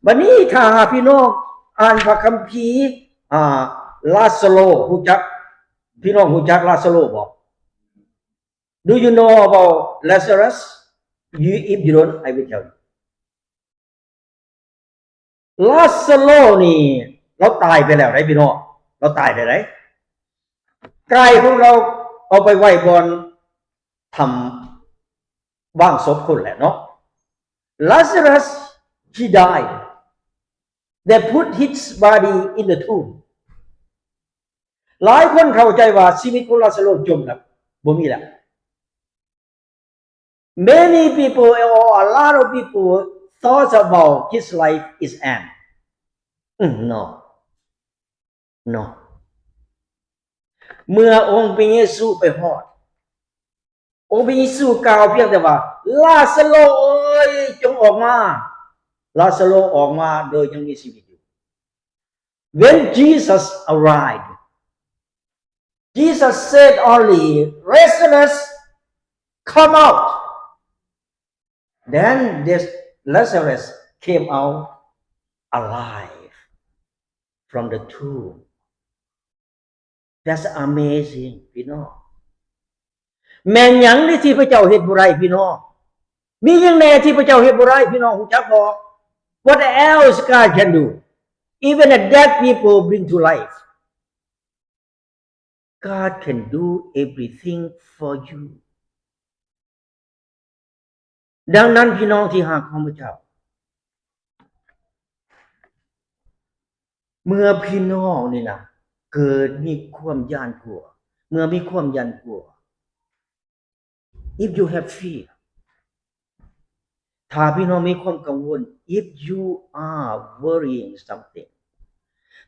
ບັດນີ້ຖ້າຫາກພີ່ນ້ອງອ່ານພະຄຳພີ ອ່າ ລາຊາໂລ, ຮູ້ຈັກ, ພີ່ນ້ອງຮູ້ຈັກລາຊາໂລບໍ່? Do you know about Lazarus? You, if you don't, I will tell you. ລາຊາໂລນີ້ລາວຕາຍໄປແລ້ວໄດ໋ພີ່ນ້ອງ, ລາວຕາຍໄປໄດ໋. ກາຍຂອງລາວເອົາໄປໄວ້ບ່ອນຖ້ຳວາງສົບຄົນແຫຼະເນາະ. Lazarus, he died. They put his body in the tomb. ຫຼາຍຄົນເຂົ້າໃຈວ່າຊີວິດຂອງລາຊາໂລຈົບແລ້ວ, ບໍ່ມີແລ້ວ. Many people or a lot of people thought about his life is end. ອືມ no. No. ເມື່ອອົງພະເຢຊູໄປຮອດ, ອົງພະເຢຊູກ່າວພຽງແຕ່ວ່າ, ລາຊາໂລເອີຍ, ຈົ່ງອອກມາ. ລາຊາໂລອອກມາໂດຍຍັງມີຊີວິດຢູ່. When Jesus arrived, Jesus said only, Lazarus, come out. Then this Lazarus came out alive from the tomb. That's amazing, ພີ່ນ້ອງ. ແມ່ນຫຍັງທີ່ພະເຈົ້າເຮັດບໍ່ໄດ້ ພີ່ນ້ອງ? ມີຫຍັງແດ່ທີ່ພະເຈົ້າເຮັດບໍ່ໄດ້ ພີ່ນ້ອງຮູ້ຈັກບໍ່? What else God can do? Even a dead people bring to life. God can do everything for you. ດັ່ງນັ້ນ ພີ່ນ້ອງທີ່ຮັກຂອງພະເຈົ້າ, ເມື່ອພີ່ນ້ອງນີ້ນະ ເກີດມີຄວາມຢ້ານກົວ, ເມື່ອມີຄວາມຢ້ານກົວ, if you have fear, ຖ້າພີ່ນ້ອງມີຄວາມກັງວົນ, if you are worrying something,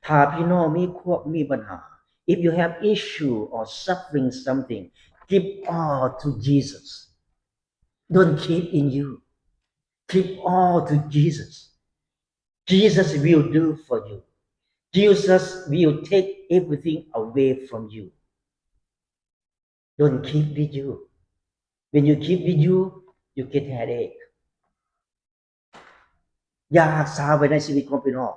ຖ້າພີ່ນ້ອງມີຄວາມ ມີບັນຫາ, if you have issue or suffering something, give all to Jesus. Don't keep in you. Give all to Jesus. Jesus will do for you. Jesus will take everything away from you. Don't keep with you. When you keep with you, you get headache. ຢ່າຮັກສາໄວ້ໃນຊີວິດຂອງພີ່ນ້ອງ.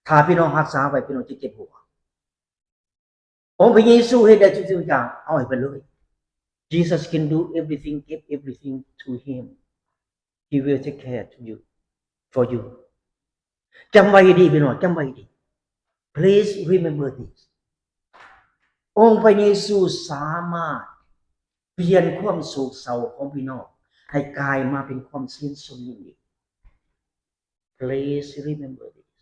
ຖ້າພີ່ນ້ອງຮັກສາໄວ້, ພີ່ນ້ອງຈະເຈັບຫົວ. ອົງພະເຢຊູເຮັດໄດ້ທຸກສິ່ງທຸກຢ່າງ, ເອົາໃຫ້ເພິ່ນເລີຍ. Jesus can do everything, give everything to him. He will take care to you, for you. ຈຳໄວ້ໃຫ້ດີ ພີ່ນ້ອງ, ຈຳໄວ້ໃຫ້ດີ. Please remember this. ອົງພະເຢຊູສາມາດປ່ຽນຄວາມໂສກເສົ້າຂອງພີ່ນ້ອງ ໃຫ້ກາຍມາເປັນຄວາມຊື່ນຊົມຍິນດີ. Please remember this.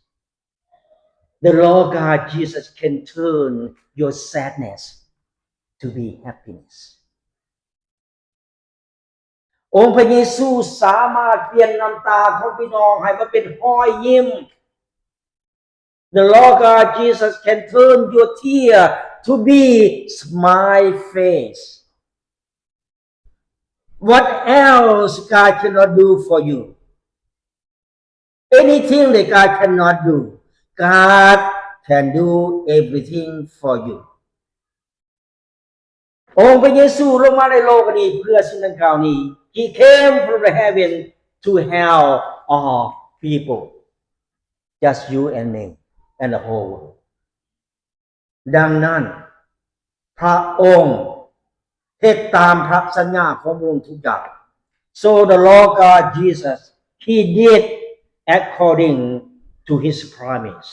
The Lord God Jesus can turn your sadness to be happiness. ອົງພະເຢຊູສາມາດປ່ຽນນ້ຳຕາຂອງພີ່ນ້ອງໃຫ້ມາເປັນຮອຍຍິ້ມ. The Lord God Jesus can turn your tear to be smile face. What else God cannot do for you? Anything that God cannot do, God can do everything for you. ອົງພະເຢຊູລົງມາໃນໂລກນີ້ເພື່ອສິ່ງດັ່ງກ່າວນີ້. He came from the heaven to help all people, just you and me and the whole world. ດັ່ງນັ້ນ ພະອົງເຮັດຕາມພະສັນຍາຂອງພະອົງທຸກຢ່າງ. So the Lord God Jesus, He did according to His promise.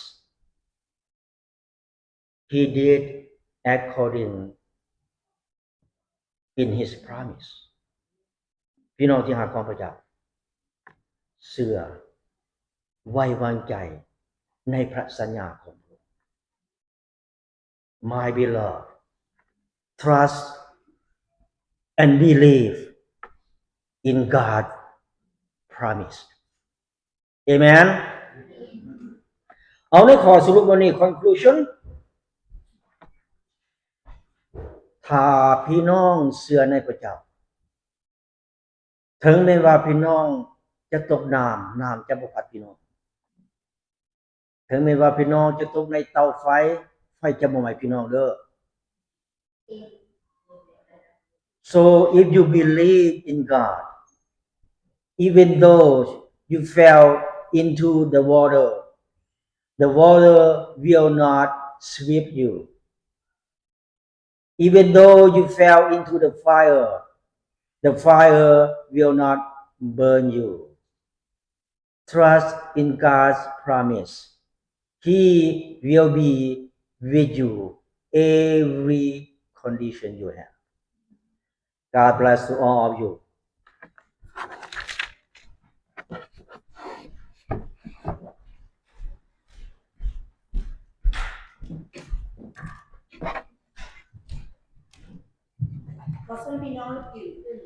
He did according in His promise. ພີ່ນ້ອງທີ່ຮັກຂອງພະເຈົ້າ, ເຊື່ອ, ໄວ້ວາງໃຈໃນພະສັນຍາຂອງພະອົງ. My beloved, trust and believe in God promise. Amen. ເອົາ ໃນຂໍ້ສະຫຼຸບມື້ນີ້ conclusion, ຖ້າພີ່ນ້ອງເຊື່ອໃນພະເຈົ້າ, ເຖິງແມ່ນວ່າພີ່ນ້ອງຈະຕົກນ້ຳ, ນ້ຳຈະບໍ່ພັດພີ່ນ້ອງ. ເຖິງແມ່ນວ່າພີ່ນ້ອງຈະຕົກໃນເຕົາໄຟ, ໄຟຈະບໍ່ໄໝ້ພີ່ນ້ອງເດີ້. So if you believe in God, even though you fell into the water, the water will not sweep you. Even though you fell into the fire, the fire will not burn you. Trust in God's promise. He will be with you every condition you have. God bless to all of you. ຂໍເຊີນພີ່ນ້ອງລຸກຢືນຂຶ້ນ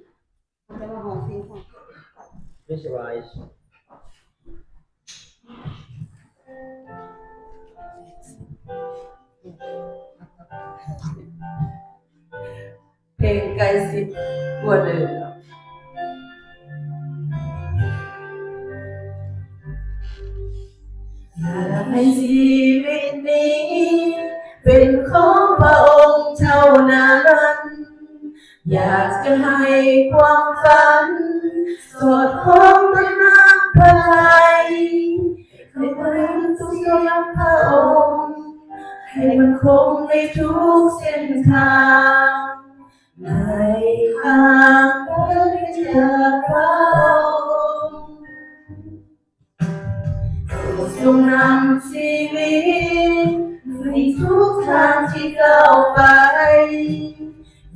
ເຮົາຈະມາຮ້ອງເພງຂອງ Please rise. ເພງໃກ້ຊິດກວ່າເດີມ. ຢາກໃຫ້ຊີວິດນີ້ເປັນຂອງພະອົງເທົ່ານັ້ນ, ຢາກຈະໃຫ້ຄວາມຝັນສອດຄ່ອງໄປນຳພະໄທ, ໃຫ້ໄປທຸກຢ່າງພະອົງ ໃຫ້ໝັ້ນຄົງໃນທຸກເສັ້ນທາງ ໃນທາງເດີນຈາກພະອົງ. ໂປດຊົງນຳຊີວິດໃນທຸກທາງທີ່ກ້າວໄປ,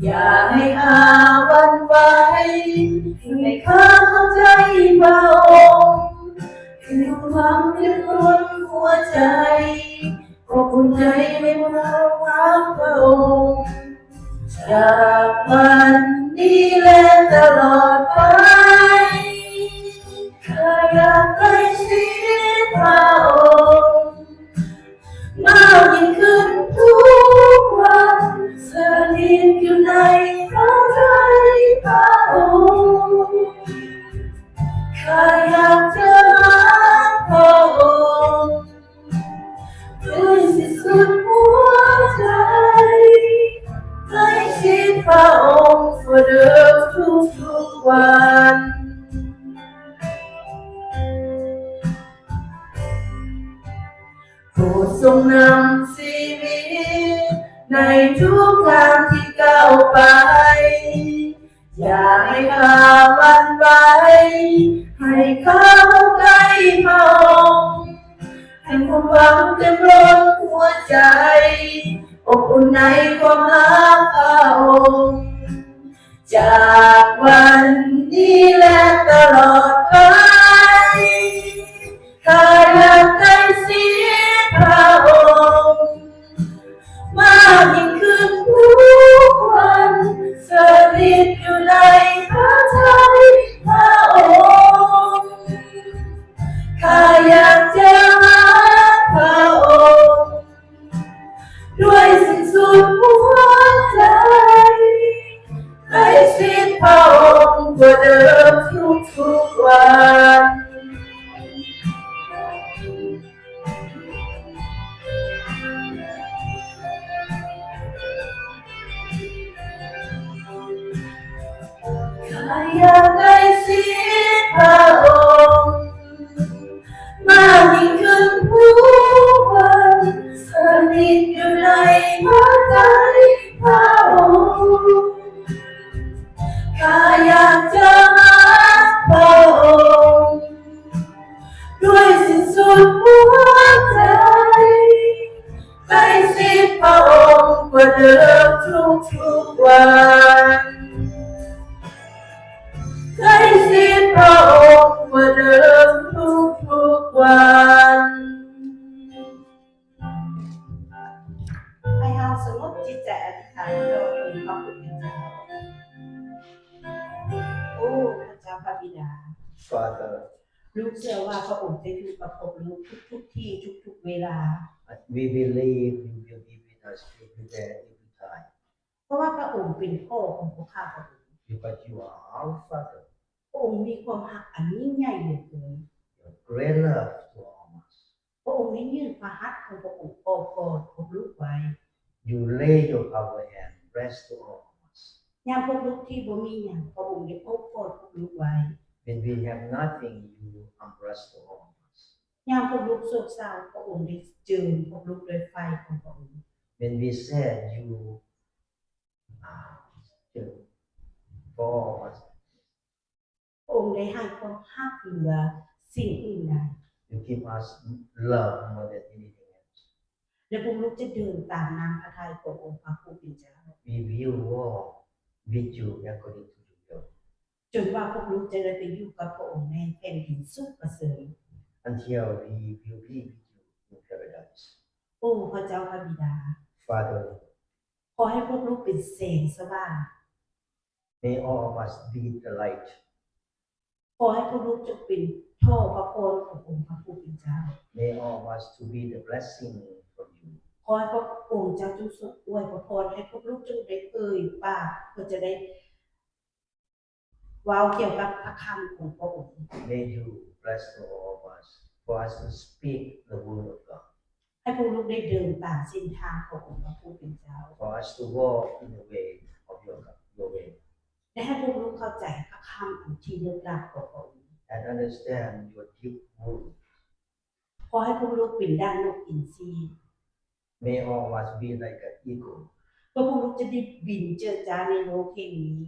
ຢ່າໃຫ້ຂ້າຫວັ່ນໄຫວ, ໃຫ້ຂ້າເຂົ້າໃຈພະອົງ, ໃຫ້ຄວາມເຕັມລົ້ນຫົວໃຈ ຂອບຄຸນໃຈໃນພະພາກພະອົງ ຈາກວັນນີ້ ແລະ ຕະຫຼອດໄປ. ຂ້າຢາກໃກ້ຊິດພະອົງ ມາກຍິ່ງຂຶ້ນທຸກວັນ, ສະຖິດຢູ່ໃນພະໄທພະອົງ. ຂ້າຢາກຈະຮັກພະອົງ ດ້ວຍສິ້ນສຸດຫົວໃຈ, ໃກ້ຊິດພະອົງກວ່າເດີມທຸກໆວັນ. ໂປດຊົງນຳຊີວິດໃນທຸກທາງທີ່ກ້າວໄປ. ຢ່າໃຫ້ຂ້າຫວັ່ນໄຫວ, ໃຫ້ຂ້າເຂົ້າໃກ້ພະອົງ, ໃຫ້ຄວາມຫວັງເຕັມລົ້ນຫົວໃຈ, ອົບອຸ່ນໃນຄວາມຮັກພະອົງ, ຈາກວັນນີ້ ແລະ ຕະຫຼອດໄປ. ຂ້າຢາກໃກ້ຊິດພະອົງ ມາກຍິ່ງຂຶ້ນທຸກວັນ, ສະຖິດຢູ່ໃນພະໄທພະອົງ. ຂ້າຢາກຈະຮັກພະອົງ ດ້ວຍສິ້ນສຸດຫົວໃຈ, ໃກ້ຊິດພະອົງກວ່າເດີມທຸກໆວັ ລູກເຊື່ອວ່າພະອົງຈະຢູ່ກັບພວກລູກທຸກໆທີ່ ທຸກໆເວລາ. We believe you will be with us everywhere, every time. ເພາະວ່າພະອົງເປັນພໍ່ຂອງພວກຂ້າພະອົງ. Because you are our Father. ພະອົງມີຄວາມຮັກອັນຍິ່ງໃຫຍ່ເຫຼືອເກີນ. Your great love to all of us. ພະອົງໄດ້ຍື່ນພະຫັດຂອງພະອົງໂອບກອດພວກລູກໄວ້. You lay your power and rest to all of us. ຍາມພວກລູກທີ່ບໍ່ມີຫຍັງ, ພະອົງໄດ້ໂອບກອດພວກລູກໄວ້. When we have nothing, you embrace to all of us. ຍາມພວກລູກໂສກເສົ້າ, ພະອົງໄດ້ເຈີມພວກລູກດ້ວຍໄຟຂອງພະອົງ. When we sad, you uh, you for all of us. ພະອົງໄດ້ໃຫ້ຄວາມຮັກເຫຼືອສິ່ງອື່ນໃດ. You give us love more than anything else. ແລະ ພວກລູກຈະເດີນຕາມນ້ຳພະໄທຂອງອົງພະຜູ້ເປັນເຈົ້າ. We will walk with you according to your will. ຈົນວ່າພວກລູກຈະໄດ້ໄປຢູ່ກັບພະອົງໃນແຜ່ນດິນສຸກປະເສີດ. Until we will be with you in paradise. ໂອ ພະເຈົ້າພະບິດາ. Father. ຂໍໃຫ້ພວກລູກເປັນແສງສະຫວ່າງ. May all of us be the light. ຂໍໃຫ້ພວກລູກຈົ່ງເປັນທໍ່ພະພອນຂອງອົງພະຜູ້ເປັນເຈົ້າ. May all of us to be the blessing from you. ຂໍໃຫ້ພະອົງເຈົ້າຈົ່ງຊົງອວຍພະພອນໃຫ້ພວກລູກຈົ່ງໄດ້ເອີ່ຍປາກ ເພື່ອຈະໄດ້ເວົ້າກ່ຽວກັບພະຄຳຂອງພະອົງ. May you bless all of us, for us to speak the word of God. ໃຫ້ພວກລູກໄດ້ເດີນຕາມເສັ້ນທາງຂອງອົງພະຜູ້ເປັນເຈົ້າ. For us to walk in the way of your, your way. ແລະ ໃຫ້ພວກລູກເຂົ້າໃຈພະຄຳອັນທີ່ເລິກລັບຂອງພະອົງ. And understand your deep word. ຂໍໃຫ້ພວກລູກເປັນດັ່ງນົກອິນຊີ. May all of us be like an eagle. ເພື່ອພວກລູກຈະໄດ້ບິນເຈີ້ອຈ້າໃນໂລກແຫ່ງນີ້.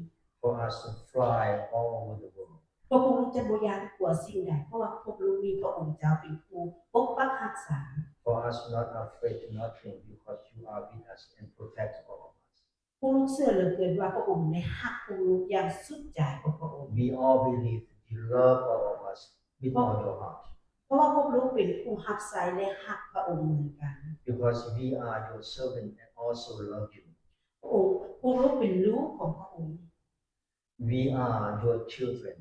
For us to fly all over the world. ເພື່ອພວກລູກຈະບໍ່ຢ້ານກົວສິ່ງໃດ, ເພາະວ່າພວກລູກມີພະອົງເຈົ້າເປັນຜູ້ປົກປັກຮັກສາ. For us not afraid to nothing, because you are with us and protect all of us. ພວກລູກເຊື່ອເຫຼືອເກີນວ່າພະອົງໄດ້ຮັກພວກລູກຢ່າງສຸດໃຈຂອງພະອົງ. We all believe you love all of us with all your heart. ເພາະວ່າພວກລູກເປັນຜູ້ຮັບໃຊ້ ແລະ ຮັກພະອົງເໝືອນກັນ. Because we are your servant and also love you. ພະອົງ, ພວກລູກເປັນລູກຂອງພະອົງ. We are your children.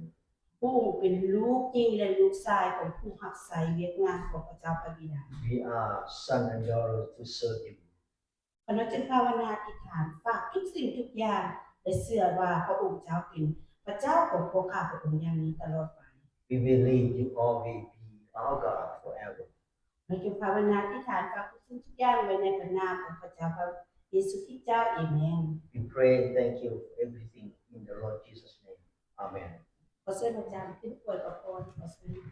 ພະອົງເປັນລູກຍິງ ແລະ ລູກຊາຍຂອງຜູ້ຮັບໃຊ້ວຽກງານຂອງພະເຈົ້າພະບິດາ. We are son and daughter to serve you. ຂ້ານ້ອຍຈຶ່ງພາວະນາອະທິຖານ ຝາກທຸກສິ່ງທຸກຢ່າງ ແລະ ເຊື່ອວ່າພະອົງເຈົ້າເປັນພະເຈົ້າຂອງພວກຂ້າພະອົງຢ່າງນີ້ຕະຫຼອດໄປ. We believe you always be our God forever. ຂ້ານ້ອຍຈຶ່ງພາວະນາອະທິຖານ ຝາກທຸກສິ່ງທຸກຢ່າງໄວ້ໃນພະນາມຂອງພະເຈົ້າພະເຢຊູຄຣິດເຈົ້າ. ເອເມນ. We pray and thank you for everything in the Lord Jesus' name. Amen. ຂໍເຊີນພະເຈົ້າຂຶ້ນອວຍພະພອນ ຂໍເຊີນ.